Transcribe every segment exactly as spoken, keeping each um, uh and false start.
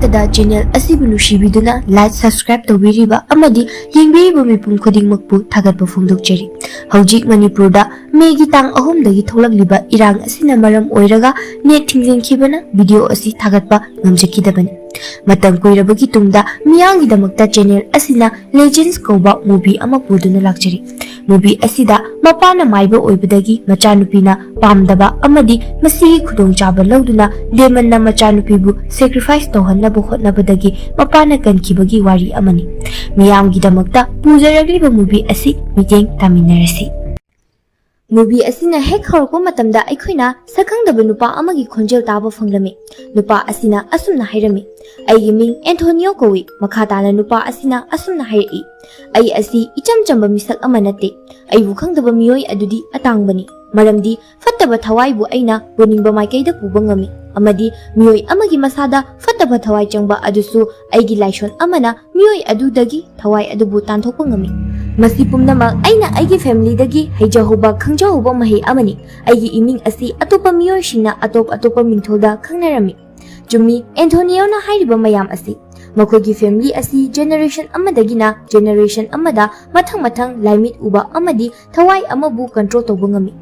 ꯗ channel ꯑꯁꯤꯕꯨ ꯅꯨꯡꯁꯤꯕꯤꯗꯨꯅ like, subscribe ꯇꯧꯕꯤꯔꯤꯕ ꯑꯃꯗꯤ ꯌꯦꯡꯕꯤꯔꯤꯕ ꯃꯤꯄꯨꯝ ꯈꯨꯗꯤꯡꯃꯛꯄꯨ ꯊꯥꯒꯠꯄ ꯐꯣꯡꯗꯣꯛꯆꯔꯤ꯫ ꯍꯧꯖꯤꯛ ꯃꯅꯤꯄꯨꯔꯗ ꯃꯦꯒꯤ ꯇꯥꯡ ꯑꯍꯨꯝꯗꯒꯤ ꯊꯣꯛꯂꯛꯂꯤꯕ ꯏꯔꯥꯡ ꯑꯁꯤꯅ ꯃꯔꯝ ꯑꯣꯏꯔꯒ ꯅꯦꯠ ꯊꯤꯡꯖꯤꯟꯈꯤꯕꯅ ꯚꯤꯗꯤꯑꯣ ꯑꯁꯤ ꯊꯥꯒꯠꯄ ꯉꯝꯖꯈꯤꯗꯕꯅꯤ꯫ ꯃꯇꯝ ꯀꯨꯏꯔꯕꯒꯤ ꯇꯨꯡꯗ ꯃꯤꯌꯥꯝꯒꯤꯗꯃꯛꯇ ꯆꯦꯅꯦꯜ ꯑꯁꯤꯅ ꯂꯦꯖꯦꯟꯁ ꯀꯧꯕ ꯃꯨꯚꯤ ꯑꯃ ꯄꯨꯗꯨꯅ ꯂꯥꯛꯆꯔꯤ꯫ ꯃꯨꯚꯤ ꯑꯁꯤꯗ ꯃꯄꯥꯅ ꯃꯥꯏꯕ ꯑꯣꯏꯕꯗꯒꯤ ꯃꯆꯥꯅꯨꯄꯤꯅ ꯄꯥꯝꯗꯕ ꯑꯃꯗꯤ ꯃꯁꯤꯒꯤ ꯈꯨꯗꯣꯡꯆꯥꯕ ꯂꯧꯗꯨꯅ ꯗꯦꯃꯟꯅ ꯃꯆꯥꯅꯨꯄꯤꯕꯨ ꯁꯦꯀ꯭ꯔꯤꯐꯥꯏꯁ ꯇꯧꯍꯟꯅꯕ ꯍꯣꯠꯅꯕꯗꯒꯤ ꯃꯄꯥꯅ ꯀꯟꯈꯤꯕꯒꯤ ꯋꯥꯔꯤ ꯑꯃꯅꯤ꯫ ꯃꯤꯌꯥꯝꯒꯤꯗꯃꯛꯇ ꯄꯨꯖꯔꯛꯂꯤꯕ ꯃꯨꯚꯤ ꯑꯁꯤ ꯃꯤꯠꯌꯦꯡ ꯇꯥꯃꯤꯟꯅꯔꯁꯤ꯫ ꯃꯨꯚꯤ ꯑꯁꯤꯅ ꯍꯦꯛ ꯍꯧꯔꯛꯄ ꯃꯇꯝꯗ ꯑꯩꯈꯣꯏꯅ ꯁꯛꯈꯪꯗꯕ ꯅꯨꯄꯥ ꯑꯃꯒꯤ ꯈꯣꯟꯖꯦꯜ ꯇꯥꯕ ꯐꯪꯂꯝꯃꯤ꯫ ꯅꯨꯄꯥ ꯑꯁꯤꯅ ꯑꯁꯨꯝꯅ ꯍꯥꯏꯔꯝꯃꯤ, "ꯑꯩꯒꯤ ꯃꯤꯡ ꯑꯦꯟꯊꯣꯅꯤꯌꯣ ꯀꯧꯏ꯫" ꯃꯈꯥ ꯇꯥꯅ ꯅꯨꯄꯥ ꯑꯁꯤꯅ ꯑꯁꯨꯝꯅ ꯍꯥꯏꯔꯛꯏ, "ꯑꯩ ꯑꯁꯤ ꯏꯆꯝ ꯆꯝꯕ ꯃꯤꯁꯛ ꯑꯃ ꯅꯠꯇꯦ꯫ ꯑꯩꯕꯨ ꯈꯪꯗꯕ ꯃꯤꯑꯣꯏ ꯑꯗꯨꯗꯤ ꯑꯇꯥꯡꯕꯅꯤ, ꯃꯔꯝꯗꯤ ꯐꯠꯇꯕ ꯊꯋꯥꯏꯕꯨ ꯑꯩꯅ ꯄꯨꯅꯤꯡꯕ ꯃꯥꯏꯀꯩꯗ ꯄꯨꯕ ꯉꯝꯃꯤ, ꯑꯃꯗꯤ ꯃꯤꯑꯣꯏ ꯑꯃꯒꯤ ꯃꯁꯥꯗ ꯐꯠꯇꯕ ꯊꯋꯥꯏ ꯆꯪꯕ ꯑꯗꯨꯁꯨ ꯑꯩꯒꯤ ꯂꯥꯏꯁꯣꯟ ꯑꯃꯅ ꯃꯤꯑꯣꯏ ꯑꯗꯨꯗꯒꯤ ꯊꯋꯥꯏ ꯑꯗꯨꯕꯨ ꯇꯥꯟꯊꯣꯛꯄ ꯉꯝꯃꯤ꯫ ꯃꯁꯤ ꯄꯨꯝꯅꯃꯛ ꯑꯩꯅ ꯑꯩꯒꯤ ꯐꯦꯃꯤꯂꯤꯗꯒꯤ ꯍꯩꯖꯍꯧꯕ ꯈꯪꯖꯍꯧꯕ ꯃꯍꯩ ꯑꯃꯅꯤ꯫ ꯑꯩꯒꯤ ꯏꯃꯤꯡ ꯑꯁꯤ ꯑꯇꯣꯞꯄ ꯃꯤꯑꯣꯏꯁꯤꯡꯅ ꯑꯇꯣꯞ ꯑꯇꯣꯞꯄ ꯃꯤꯡꯊꯣꯜꯗ ꯈꯪꯅꯔꯝꯃꯤ꯫" ꯆꯨꯝꯃꯤ, ꯑꯦꯟꯊꯣꯅꯤꯌꯣꯅ ꯍꯥꯏꯔꯤꯕ ꯃꯌꯥꯝ ꯑꯁꯤ꯫ ꯃꯈꯣꯏꯒꯤ ꯐꯦꯃꯤꯂꯤ ꯑꯁꯤ ꯖꯦꯅꯦꯔꯦꯁꯟ ꯑꯃꯗꯒꯤꯅ ꯖꯦꯅꯦꯔꯦꯁꯟ ꯑꯃꯗ ꯃꯊꯪ ꯃꯊꯪ ꯂꯥꯏꯃꯤꯠ ꯎꯕ ꯑꯃꯗꯤ ꯊꯋꯥꯏ ꯑꯃꯕꯨ ꯀꯟꯇ꯭ꯔꯣꯜ ꯇꯧꯕ ꯉꯝꯃꯤ꯫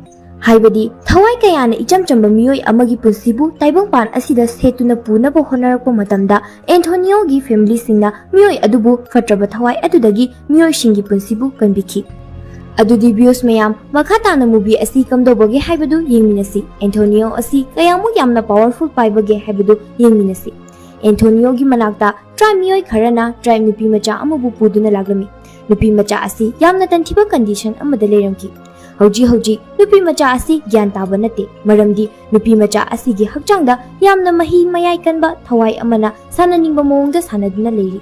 ꯍꯥꯏꯕꯗꯤ, ꯊꯋꯥꯏ ꯀꯌꯥꯅ ꯏꯆꯝ ꯆꯝꯕ ꯃꯤꯑꯣꯏ ꯑꯃꯒꯤ ꯄꯨꯟꯁꯤꯕꯨ ꯇꯥꯏꯕꯪꯄꯥꯟ ꯑꯁꯤꯗ ꯁꯦꯠꯇꯨꯅ ꯄꯨꯅꯕ ꯍꯣꯠꯅꯔꯛꯄ ꯃꯇꯝꯗ, ꯑꯦꯟꯊꯣꯅꯤꯌꯣꯒꯤ ꯐꯦꯃꯤꯂꯤꯁꯤꯡꯅ ꯃꯤꯑꯣꯏ ꯑꯗꯨꯕꯨ ꯐꯠꯇ꯭ꯔꯕ ꯊꯋꯥꯏ ꯑꯗꯨꯗꯒꯤ ꯃꯤꯑꯣꯏꯁꯤꯡꯒꯤ ꯄꯨꯟꯁꯤꯕꯨ ꯀꯟꯕꯤꯈꯤ꯫ ꯑꯗꯨꯗꯤ ꯚ꯭ꯌꯨꯁ ꯃꯌꯥꯝ, ꯃꯈꯥ ꯇꯥꯅ ꯃꯨꯚꯤ ꯑꯁꯤ ꯀꯝꯗꯧꯕꯒꯦ ꯍꯥꯏꯕꯗꯨ ꯌꯦꯡꯃꯤꯟꯅꯁꯤ꯫ ꯑꯦꯟꯊꯣꯅꯤꯌꯣ ꯑꯁꯤ ꯀꯌꯥꯃꯨꯛ ꯌꯥꯝꯅ ꯄꯥꯋꯔꯐꯨꯜ ꯄꯥꯏꯕꯒꯦ ꯍꯥꯏꯕꯗꯨ ꯌꯦꯡꯃꯤꯟꯅꯁꯤ꯫ ꯑꯦꯟꯊꯣꯅꯤꯌꯣꯒꯤ ꯃꯅꯥꯛꯇ ꯇ꯭ꯔꯥꯏꯕ ꯃꯤꯑꯣꯏ ꯈꯔꯅ ꯇ꯭ꯔꯥꯏꯕ ꯅꯨꯄꯤ ꯃꯆꯥ ꯑꯃꯕꯨ ꯄꯨꯗꯨꯅ ꯂꯥꯛꯂꯝꯃꯤ꯫ ꯅꯨꯄꯤ ꯃꯆꯥ ꯑꯁꯤ ꯌꯥꯝꯅ ꯇꯟꯊꯤꯕ ꯀꯟꯗꯤꯁꯟ ꯑꯃꯗ ꯂꯩꯔꯝꯈꯤ꯫ ꯍꯧꯖꯤꯛ ꯍꯧꯖꯤꯛ ꯅꯨꯄꯤ ꯃꯆꯥ ꯑꯁꯤ ꯒ꯭ꯌꯥꯟ ꯇꯥꯕ ꯅꯠꯇꯦ, ꯃꯔꯝꯗꯤ ꯅꯨꯄꯤ ꯃꯆꯥ ꯑꯁꯤꯒꯤ ꯍꯛꯆꯥꯡꯗ ꯌꯥꯝꯅ ꯃꯍꯤ ꯃꯌꯥꯏ ꯀꯟꯕ ꯊꯋꯥꯏ ꯑꯃꯅ ꯁꯥꯟꯅꯅꯤꯡꯕ ꯃꯑꯣꯡꯗ ꯁꯥꯟꯅꯗꯨꯅ ꯂꯩꯔꯤ꯫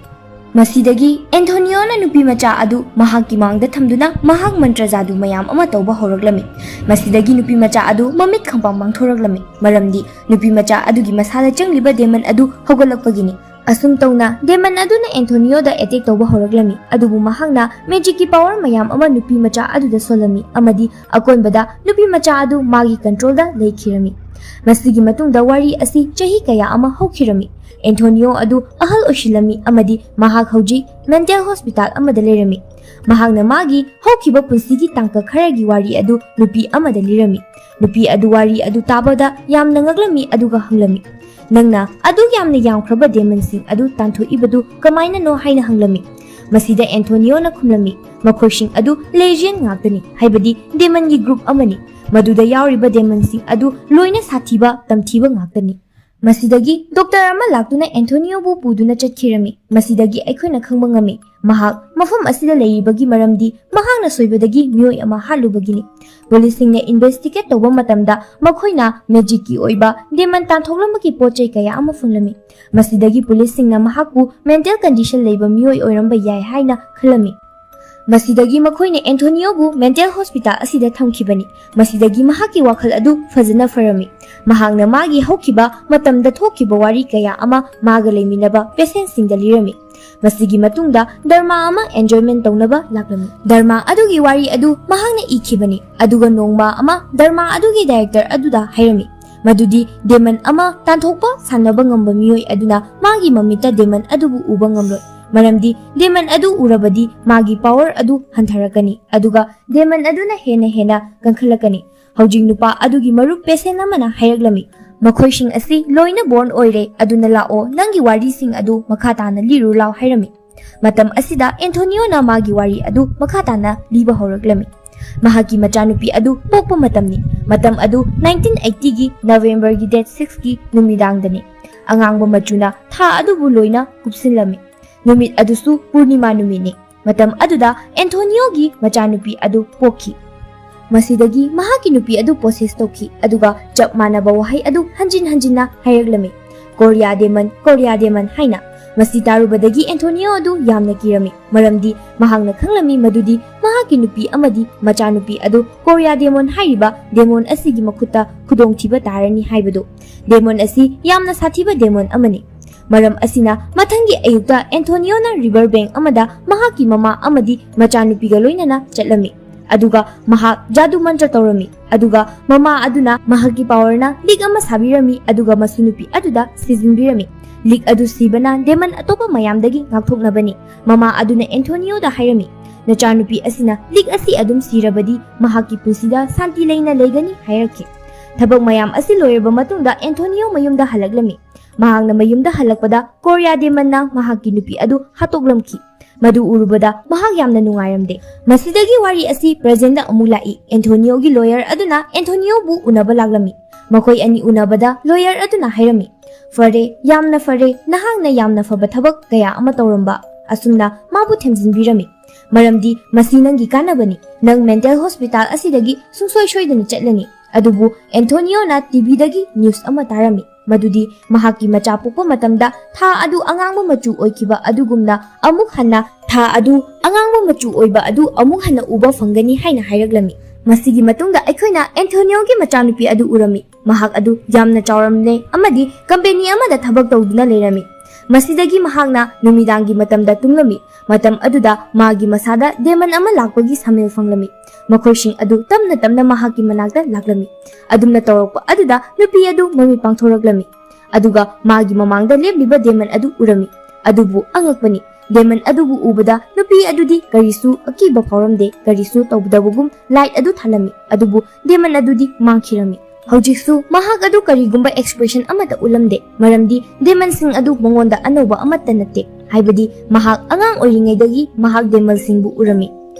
ꯃꯁꯤꯗꯒꯤ ꯑꯦꯟꯊꯣꯅꯤꯌꯣꯅ ꯅꯨꯄꯤ ꯃꯆꯥ ꯑꯗꯨ ꯃꯍꯥꯛꯀꯤ ꯃꯥꯡꯗ ꯊꯝꯗꯨꯅ ꯃꯍꯥꯛ ꯃꯟꯇ꯭ꯔ ꯖꯥꯗꯨ ꯃꯌꯥꯝ ꯑꯃ ꯇꯧꯕ ꯍꯧꯔꯛꯂꯝꯃꯤ꯫ ꯃꯁꯤꯗꯒꯤ ꯅꯨꯄꯤ ꯃꯆꯥ ꯑꯗꯨ ꯃꯃꯤꯠ ꯈꯪꯄꯥꯡ ꯄꯥꯡꯊꯣꯔꯛꯂꯝꯃꯤ, ꯃꯔꯝꯗꯤ ꯅꯨꯄꯤ ꯃꯆꯥ ꯑꯗꯨꯒꯤ ꯃꯁꯥꯗ ꯆꯪꯂꯤꯕ ꯗꯦꯃꯟ ꯑꯗꯨ ꯍꯧꯒꯠꯂꯛꯄꯒꯤꯅꯤ꯫ ꯑꯁꯨꯝ ꯇꯧꯅ ꯗꯦꯃꯟ ꯑꯗꯨꯅ ꯑꯦꯟꯊꯣꯅꯤꯌꯣꯗ ꯑꯦꯇꯦꯛ ꯇꯧꯕ ꯍꯧꯔꯛꯂꯝꯃꯤ, ꯑꯗꯨꯕꯨ ꯃꯍꯥꯛꯅ ꯃꯦꯖꯤꯛꯀꯤ ꯄꯥꯋꯔ ꯃꯌꯥꯝ ꯑꯃ ꯅꯨꯄꯤ ꯃꯆꯥ ꯑꯗꯨꯗ ꯁꯣꯜꯂꯝꯃꯤ ꯑꯃꯗꯤ ꯑꯀꯣꯟꯕꯗ ꯅꯨꯄꯤ ꯃꯆꯥ ꯑꯗꯨ ꯃꯥꯒꯤ ꯀꯟꯇ꯭ꯔꯣꯜꯗ ꯂꯩꯈꯤꯔꯝꯃꯤ꯫ ꯃꯁꯤꯒꯤ ꯃꯇꯨꯡꯗ ꯋꯥꯔꯤ ꯑꯁꯤ ꯆꯍꯤ ꯀꯌꯥ ꯑꯃ ꯍꯧꯈꯤꯔꯝꯃꯤ꯫ ꯑꯦꯟꯊꯣꯅꯤꯌꯣ ꯑꯗꯨ ꯑꯍꯜ ꯑꯣꯏꯁꯤꯜꯂꯝꯃꯤ ꯑꯃꯗꯤ ꯃꯍꯥꯛ ꯍꯧꯖꯤꯛ ꯃꯦꯟꯇꯦꯜ ꯍꯣꯁꯄꯤꯇꯥꯜ ꯑꯃꯗ ꯂꯩꯔꯝꯃꯤ꯫ ꯃꯍꯥꯛꯅ ꯃꯥꯒꯤ ꯍꯧꯈꯤꯕ ꯄꯨꯟꯁꯤꯒꯤ ꯇꯥꯡꯀꯛ ꯈꯔꯒꯤ ꯋꯥꯔꯤ ꯑꯗꯨ ꯅꯨꯄꯤ ꯑꯃꯗ ꯂꯤꯔꯝꯃꯤ꯫ ꯅꯨꯄꯤ ꯑꯗꯨ ꯋꯥꯔꯤ ꯑꯗꯨ ꯇꯥꯕꯗ ꯌꯥꯝꯅ ꯉꯛꯂꯝꯃꯤ ꯑꯗꯨꯒ ꯍꯪꯂꯝꯃꯤ, "ꯅꯪꯅ ꯑꯗꯨꯛ ꯌꯥꯝꯅ ꯌꯥꯝꯈ꯭ꯔꯕ ꯗꯦꯃꯟꯁꯤꯡ ꯑꯗꯨ ꯇꯥꯟꯊꯣꯛꯏꯕꯗꯨ ꯀꯃꯥꯏꯅꯅꯣ?" ꯍꯥꯏꯅ ꯍꯪꯂꯝꯃꯤ꯫ ꯃꯁꯤꯗ ꯑꯦꯟꯊꯣꯅꯤꯌꯣꯅ ꯈꯨꯝꯂꯝꯃꯤ, "ꯃꯈꯣꯏꯁꯤꯡ ꯑꯗꯨ ꯂꯦꯖꯤꯌꯟ ꯉꯥꯛꯇꯅꯤ, ꯍꯥꯏꯕꯗꯤ ꯗꯦꯃꯟꯒꯤ ꯒ꯭ꯔꯨꯞ ꯑꯃꯅꯤ꯫ ꯃꯗꯨꯗ ꯌꯥꯎꯔꯤꯕ ꯗꯦꯃꯟꯁꯤꯡ ꯑꯗꯨ ꯂꯣꯏꯅ ꯁꯥꯊꯤꯕ, ꯇꯝꯊꯤꯕ ꯉꯥꯛꯇꯅꯤ"꯫ ꯃꯁꯤꯗꯒꯤ ꯗꯣꯛꯇꯔ ꯑꯃ ꯂꯥꯛꯇꯨꯅ ꯑꯦꯟꯊꯣꯅꯤꯌꯣꯕꯨ ꯄꯨꯗꯨꯅ ꯆꯠꯈꯤꯔꯝꯃꯤ꯫ ꯃꯁꯤꯗꯒꯤ ꯑꯩꯈꯣꯏꯅ ꯈꯪꯕ ꯉꯝꯃꯤ, ꯃꯍꯥꯛ ꯃꯐꯝ ꯑꯁꯤꯗ ꯂꯩꯔꯤꯕꯒꯤ ꯃꯔꯝꯗꯤ ꯃꯍꯥꯛꯅ ꯁꯣꯏꯕꯗꯒꯤ ꯃꯤꯑꯣꯏ ꯑꯃ ꯍꯥꯠꯂꯨꯕꯒꯤꯅꯤ꯫ ꯄꯨꯂꯤꯁꯁꯤꯡꯅ ꯏꯟꯚꯦꯁꯇꯤꯒꯦꯠ ꯇꯧꯕ ꯃꯇꯝꯗ ꯃꯈꯣꯏꯅ ꯃꯦꯖꯤꯛꯀꯤ ꯑꯣꯏꯕ ꯗꯦꯃꯟ ꯇꯥꯟꯊꯣꯛꯂꯝꯕꯒꯤ ꯄꯣꯠ ꯆꯩ ꯀꯌꯥ ꯑꯃ ꯐꯪꯂꯝꯃꯤ꯫ ꯃꯁꯤꯗꯒꯤ ꯄꯨꯂꯤꯁꯁꯤꯡꯅ ꯃꯍꯥꯛꯄꯨ ꯃꯦꯟꯇꯦꯜ ꯀꯟꯗꯤꯁꯟ ꯂꯩꯕ ꯃꯤꯑꯣꯏ ꯑꯣꯏꯔꯝꯕ ꯌꯥꯏ ꯍꯥꯏꯅ ꯈꯜꯂꯝꯃꯤ꯫ ꯃꯁꯤꯗꯒꯤ ꯃꯈꯣꯏꯅ ꯑꯦꯟꯊꯣꯅꯤꯌꯣꯕꯨ ꯃꯦꯟꯇꯦꯜ ꯍꯣꯁꯄꯤꯇꯥꯜ ꯑꯁꯤꯗ ꯊꯝꯈꯤꯕꯅꯤ꯫ ꯃꯁꯤꯗꯒꯤ ꯃꯍꯥꯛꯀꯤ ꯋꯥꯈꯜ ꯑꯗꯨ ꯐꯖꯅ ꯐꯔꯝꯃꯤ꯫ ꯃꯍꯥꯛꯅ ꯃꯥꯒꯤ ꯍꯧꯈꯤꯕ ꯃꯇꯝꯗ ꯊꯣꯛꯈꯤꯕ ꯋꯥꯔꯤ ꯀꯌꯥ ꯑꯃ ꯃꯥꯒ ꯂꯩꯃꯤꯟꯅꯕ ꯄꯦꯁꯦꯟꯁꯤꯡꯗ ꯂꯤꯔꯝꯃꯤ꯫ ꯃꯁꯤꯒꯤ ꯃꯇꯨꯡꯗ ꯗꯔꯃꯥ ꯑꯃ ꯑꯦꯟꯖꯣꯏꯃꯦꯟ ꯇꯧꯅꯕ ꯂꯥꯛꯂꯝꯃꯤ꯫ ꯗꯔꯃꯥ ꯑꯗꯨꯒꯤ ꯋꯥꯔꯤ ꯑꯗꯨ ꯃꯍꯥꯛꯅ ꯏꯈꯤꯕꯅꯤ, ꯑꯗꯨꯒ ꯅꯣꯡꯃ ꯑꯃ ꯗꯔꯃꯥ ꯑꯗꯨꯒꯤ ꯗꯥꯏꯔꯦꯛꯇꯔ ꯑꯗꯨꯗ ꯍꯥꯏꯔꯝꯃꯤ ꯃꯗꯨꯗꯤ ꯗꯦꯃꯟ ꯑꯃ ꯇꯥꯟꯊꯣꯛꯄ ꯁꯥꯟꯅꯕ ꯉꯝꯕ ꯃꯤꯑꯣꯏ ꯑꯗꯨꯅ ꯃꯥꯒꯤ ꯃꯃꯤꯠꯇ ꯗꯦꯃꯟ ꯑꯗꯨꯕꯨ ꯎꯕ ꯉꯝꯂꯣꯏ, ꯃꯔꯝꯗꯤ ꯗꯦꯃꯟ ꯑꯗꯨ ꯎꯔꯕꯗꯤ ꯃꯥꯒꯤ ꯄꯥꯋꯔ ꯑꯗꯨ ꯍꯟꯊꯔꯛꯀꯅꯤ, ꯑꯗꯨꯒ ꯗꯦꯃꯟ ꯑꯗꯨꯅ ꯍꯦꯟꯅ ꯍꯦꯟꯅ ꯀꯟꯈꯠꯂꯛꯀꯅꯤ꯫ ꯍꯧꯖꯤꯛ ꯅꯨꯄꯥ ꯑꯗꯨꯒꯤ ꯃꯔꯨꯞ ꯄꯦꯁꯦꯟ ꯑꯃꯅ ꯍꯥꯏꯔꯛꯂꯝꯃꯤ, "ꯃꯈꯣꯏꯁꯤꯡ ꯑꯁꯤ ꯂꯣꯏꯅ ꯕꯣꯔꯟ ꯑꯣꯏꯔꯦ, ꯑꯗꯨꯅ ꯂꯥꯛꯑꯣ, ꯅꯪꯒꯤ ꯋꯥꯔꯤꯁꯤꯡ ꯑꯗꯨ ꯃꯈꯥ ꯇꯥꯅ ꯂꯤꯔꯨ ꯂꯥꯎ" ꯍꯥꯏꯔꯝꯃꯤ꯫ ꯃꯇꯝ ꯑꯁꯤꯗ ꯑꯦꯟꯊꯣꯅꯤꯌꯣꯅ ꯃꯥꯒꯤ ꯋꯥꯔꯤ ꯑꯗꯨ ꯃꯈꯥ ꯇꯥꯅ ꯂꯤꯕ ꯍꯧꯔꯛꯂꯝꯃꯤ꯫ ꯃꯍꯥꯛꯀꯤ ꯃꯆꯥꯅꯨꯄꯤ ꯑꯗꯨ ꯄꯣꯛꯄ ꯃꯇꯝꯅꯤ꯫ ꯃꯇꯝ ꯑꯗꯨ ꯅꯥꯏꯟꯇꯤꯟ ꯑꯩꯠꯇꯤꯒꯤ ꯅꯕꯦꯝꯕꯔꯒꯤ ꯗꯦꯠ ꯁꯤꯛꯁꯀꯤ ꯅꯨꯃꯤꯗꯥꯡꯗꯅꯤ꯫ ꯑꯉꯥꯡꯕ ꯃꯆꯨꯅ ꯊꯥ ꯑꯗꯨꯕꯨ ꯂꯣꯏꯅ ꯀꯨꯞꯁꯤꯜꯂꯝꯃꯤ꯫ ꯅꯨꯃꯤꯠ ꯑꯗꯨꯁꯨ ꯄꯨꯔꯅꯤꯃꯥ ꯅꯨꯃꯤꯠꯅꯤ꯫ ꯃꯇꯝ ꯑꯗꯨꯗ ꯑꯦꯟꯊꯣꯅꯤꯌꯣꯒꯤ ꯃꯆꯥꯅꯨꯄꯤ ꯑꯗꯨ ꯄꯣꯛꯈꯤ꯫ ꯃꯁꯤꯗꯒꯤ ꯃꯍꯥꯛꯀꯤ ꯅꯨꯄꯤ ꯑꯗꯨ ꯄꯣꯁꯦꯁ ꯇꯧꯈꯤ, ꯑꯗꯨꯒ ꯆꯞ ꯃꯥꯟꯅꯕ ꯋꯥꯍꯩ ꯑꯗꯨ ꯍꯟꯖꯤꯟ ꯍꯟꯖꯤꯟꯅ ꯍꯥꯏꯔꯛꯂꯝꯃꯤ, "ꯀꯣꯔꯤꯌꯥ ꯗꯦꯃꯟ, ꯀꯣꯔꯤꯌꯥ ꯗꯦꯃꯟ" ꯍꯥꯏꯅ꯫ ꯃꯁꯤ ꯇꯥꯔꯨꯕꯗꯒꯤ ꯑꯦꯟꯊꯣꯅꯤꯌꯣ ꯑꯗꯨ ꯌꯥꯝꯅ ꯀꯤꯔꯝꯃꯤ, ꯃꯔꯝꯗꯤ ꯃꯍꯥꯛꯅ ꯈꯪꯂꯝꯃꯤ ꯃꯗꯨꯗꯤ ꯃꯍꯥꯛꯀꯤ ꯅꯨꯄꯤ ꯑꯃꯗꯤ ꯃꯆꯥꯅꯨꯄꯤ ꯑꯗꯨ ꯀꯣꯔꯤꯌꯥ ꯗꯦꯃꯣꯟ ꯍꯥꯏꯔꯤꯕ ꯗꯦꯃꯣꯟ ꯑꯁꯤꯒꯤ ꯃꯈꯨꯠꯇ ꯈꯨꯗꯣꯡꯊꯤꯕ ꯇꯥꯔꯅꯤ ꯍꯥꯏꯕꯗꯨ꯫ ꯗꯦꯃꯣꯟ ꯑꯁꯤ ꯌꯥꯝꯅ ꯁꯥꯊꯤꯕ ꯗꯦꯃꯣꯟ ꯑꯃꯅꯤ꯫ ꯃꯔꯝ ꯑꯁꯤꯅ, ꯃꯊꯪꯒꯤ ꯑꯌꯨꯛꯇ ꯑꯦꯟꯊꯣꯅꯤꯌꯣꯅ river bank ꯑꯃꯗ ꯃꯍꯥꯛꯀꯤ ꯃꯃꯥ ꯑꯃꯗꯤ ꯃꯆꯥꯅꯨꯄꯤꯒ ꯂꯣꯏꯅꯅ ꯆꯠꯂꯝꯃꯤ꯫ ꯑꯗꯨꯒ ꯃꯍꯥꯛ ꯖꯥꯗꯨ ꯃꯟꯇ꯭ꯔ ꯇꯧꯔꯝꯃꯤ꯫ ꯑꯗꯨꯒ ꯃꯃꯥ ꯑꯗꯨꯅ ꯃꯍꯥꯛꯀꯤ powerꯅ ꯂꯤꯛ ꯑꯃ ꯁꯥꯕꯤꯔꯝꯃꯤ, ꯑꯗꯨꯒ ꯃꯁꯨ ꯅꯨꯄꯤ ꯑꯗꯨꯗ ꯁꯤꯖꯤꯟꯕꯤꯔꯝꯃꯤ꯫ ꯂꯤꯛ ꯑꯗꯨ ꯁꯤꯕꯅ demon ꯑꯇꯣꯞꯄ ꯃꯌꯥꯝꯗꯒꯤ ꯉꯥꯛꯊꯣꯛꯅꯕꯅꯤ꯫ ꯃꯃꯥ ꯑꯗꯨꯅ ꯑꯦꯟꯊꯣꯅꯤꯌꯣꯗ ꯍꯥꯏꯔꯝꯃꯤ, "ꯅꯆꯥꯅꯨꯄꯤ ꯑꯁꯤꯅ ꯂꯤꯛ ꯑꯁꯤ ꯑꯗꯨꯝ ꯁꯤꯔꯕꯗꯤ ꯃꯍꯥꯛꯀꯤ ꯄꯨꯟꯁꯤꯗ ꯁꯥꯟꯇꯤ ꯂꯩꯅ ꯂꯩꯒꯅꯤ" ꯍꯥꯏꯔꯛꯈꯤ꯫ ꯊꯕꯛ ꯃꯌꯥꯝ ꯑꯁꯤ ꯂꯣꯏꯔꯕ ꯃꯇꯨꯡꯗ ꯑꯦꯟꯊꯣꯅꯤꯌꯣ ꯃꯌꯨꯝꯗ ꯍꯜꯂꯛꯂꯝꯃꯤ꯫ ꯃꯍꯥꯛꯅ ꯃꯌꯨꯝꯗ ꯍꯜꯂꯛꯄꯗ ꯀꯣꯔꯤꯌꯥ demonꯅ ꯃꯍꯥꯛꯀꯤ ꯅꯨꯄꯤ ꯑꯗꯨ ꯍꯥꯠꯇꯣꯛꯂꯝꯈꯤ꯫ ꯃꯗꯨ ꯎꯔꯨꯕꯗ ꯃꯍꯥꯛ ꯌꯥꯝꯅ ꯅꯨꯡꯉꯥꯏꯔꯝꯗꯦ꯫ ꯃꯁꯤꯗꯒꯤ ꯋꯥꯔꯤ ꯑꯁꯤ presentꯗ ꯑꯃꯨꯛ ꯂꯥꯛꯏ꯫ ꯑꯦꯟꯊꯣꯅꯤꯌꯣꯒꯤ lawyer ꯑꯗꯨꯅ ꯑꯦꯟꯊꯣꯅꯤꯌꯣꯕꯨ ꯎꯅꯕ ꯂꯥꯛꯂꯝꯃꯤ꯫ ꯃꯈꯣꯏ ꯑꯅꯤ ꯎꯅꯕꯗ lawyer ꯑꯗꯨꯅ ꯍꯥꯏꯔꯝꯃꯤ, "ꯐꯔꯦ, ꯌꯥꯝꯅ ꯐꯔꯦ, ꯅꯍꯥꯛꯅ ꯌꯥꯝꯅ ꯐꯕ ꯊꯕꯛ ꯀꯌꯥ ꯑꯃ ꯇꯧꯔꯝꯕ ꯑꯁꯨꯝꯅ ꯃꯥꯕꯨ ꯊꯦꯝꯖꯤꯟꯕꯤꯔꯝꯃꯤ꯫ ꯃꯔꯝꯗꯤ ꯃꯁꯤ ꯅꯪꯒꯤ ꯀꯥꯟꯅꯕꯅꯤ꯫ ꯅꯪ mental hospital ꯑꯁꯤꯗꯒꯤ ꯁꯨꯡꯁꯣꯏ ꯁꯣꯏꯗꯅ ꯆꯠꯂꯅꯤ꯫" ꯑꯗꯨꯕꯨ ꯑꯦꯟꯊꯣꯅꯤꯌꯣꯅ TVꯗꯒꯤ news ꯑꯃ ꯇꯥꯔꯝꯃꯤ, ꯃꯗꯨꯗꯤ ꯃꯍꯥꯛꯀꯤ ꯃꯆꯥ ꯄꯣꯛꯄ ꯃꯇꯝꯗ ꯊꯥ ꯑꯗꯨ ꯑꯉꯥꯡꯕ ꯃꯆꯨ ꯑꯣꯏꯈꯤꯕ ꯑꯗꯨꯒꯨꯝꯅ ꯑꯃꯨꯛ ꯍꯟꯅ ꯊꯥ ꯑꯗꯨ ꯑꯉꯥꯡꯕ ꯃꯆꯨ ꯑꯣꯏꯕ ꯑꯗꯨ ꯑꯃꯨꯛ ꯍꯟꯅ ꯎꯕ ꯐꯪꯒꯅꯤ ꯍꯥꯏꯅ ꯍꯥꯏꯔꯛꯂꯝꯃꯤ꯫ ꯃꯁꯤꯒꯤ ꯃꯇꯨꯡꯗ ꯑꯩꯈꯣꯏꯅ ꯑꯦꯟꯊꯣꯅꯤꯌꯣꯒꯤ ꯃꯆꯥꯅꯨꯄꯤ ꯑꯗꯨ ꯎꯔꯝꯃꯤ꯫ ꯃꯍꯥꯛ ꯑꯗꯨ ꯌꯥꯝꯅ ꯆꯥꯎꯔꯝꯂꯦ ꯑꯃꯗꯤ company ꯑꯃꯗ ꯊꯕꯛ ꯇꯧꯗꯨꯅ ꯂꯩꯔꯝꯃꯤ꯫ ꯃꯁꯤꯗꯒꯤ ꯃꯍꯥꯛꯅ ꯅꯨꯃꯤꯗꯥꯡꯒꯤ ꯃꯇꯝꯗ ꯇꯨꯝꯂꯝꯃꯤ꯫ ꯃꯇꯝ ꯑꯗꯨꯗ ꯃꯥꯒꯤ ꯃꯁꯥꯗ demon ꯑꯃ ꯂꯥꯛꯄꯒꯤ ꯁꯃꯤꯜ ꯐꯪꯂꯝꯃꯤ꯫ ꯃꯈꯣꯏꯁꯤꯡ ꯑꯗꯨ ꯇꯞꯅ ꯇꯞꯅ ꯃꯍꯥꯛꯀꯤ ꯃꯅꯥꯛꯇ ꯂꯥꯛꯂꯝꯃꯤ꯫ ꯑꯗꯨꯝꯅ ꯇꯧꯔꯛꯄ ꯑꯗꯨꯗ ꯅꯨꯄꯤ ꯑꯗꯨ ꯃꯃꯤꯠ ꯄꯥꯡꯊꯣꯔꯛꯂꯝꯃꯤ꯫ ꯑꯗꯨꯒ ꯃꯥꯒꯤ ꯃꯃꯥꯡꯗ ꯂꯦꯞꯂꯤꯕ demon ꯑꯗꯨ ꯎꯔꯝꯃꯤ꯫ ꯑꯗꯨꯕꯨ ꯑꯉꯛꯄꯅꯤ, demon ꯑꯗꯨꯕꯨ ꯎꯕꯗ ꯅꯨꯄꯤ ꯑꯗꯨꯗꯤ ꯀꯔꯤꯁꯨ ꯑꯀꯤꯕ ꯐꯥꯎꯔꯝꯗꯦ, ꯀꯔꯤꯁꯨ ꯇꯧꯗꯕꯒꯨꯝ light ꯑꯗꯨ ꯊꯥꯜꯂꯝꯃꯤ꯫ ꯑꯗꯨꯕꯨ demon ꯑꯗꯨꯗꯤ ꯃꯥꯡꯈꯤꯔꯝꯃꯤ꯫ ꯍꯧꯖꯤꯛꯁꯨ ꯃꯍꯥꯛ ꯑꯗꯨ ꯀꯔꯤꯒꯨꯝꯕ expression ꯑꯃꯠꯇ ꯎꯠꯂꯝꯗꯦ, ꯃꯔꯝꯗꯤ demonꯁꯤꯡ ꯑꯗꯨ ꯃꯉꯣꯟꯗ ꯑꯅꯧꯕ ꯑꯃꯠꯇ ꯅꯠꯇꯦ, ꯍꯥꯏꯕꯗꯤ ꯃꯍꯥꯛ ꯑꯉꯥꯡ ꯑꯣꯏꯔꯤꯉꯩꯗꯒꯤ ꯃꯍꯥꯛ demonꯁꯤꯡꯕꯨ ꯎꯔꯝꯃꯤ꯫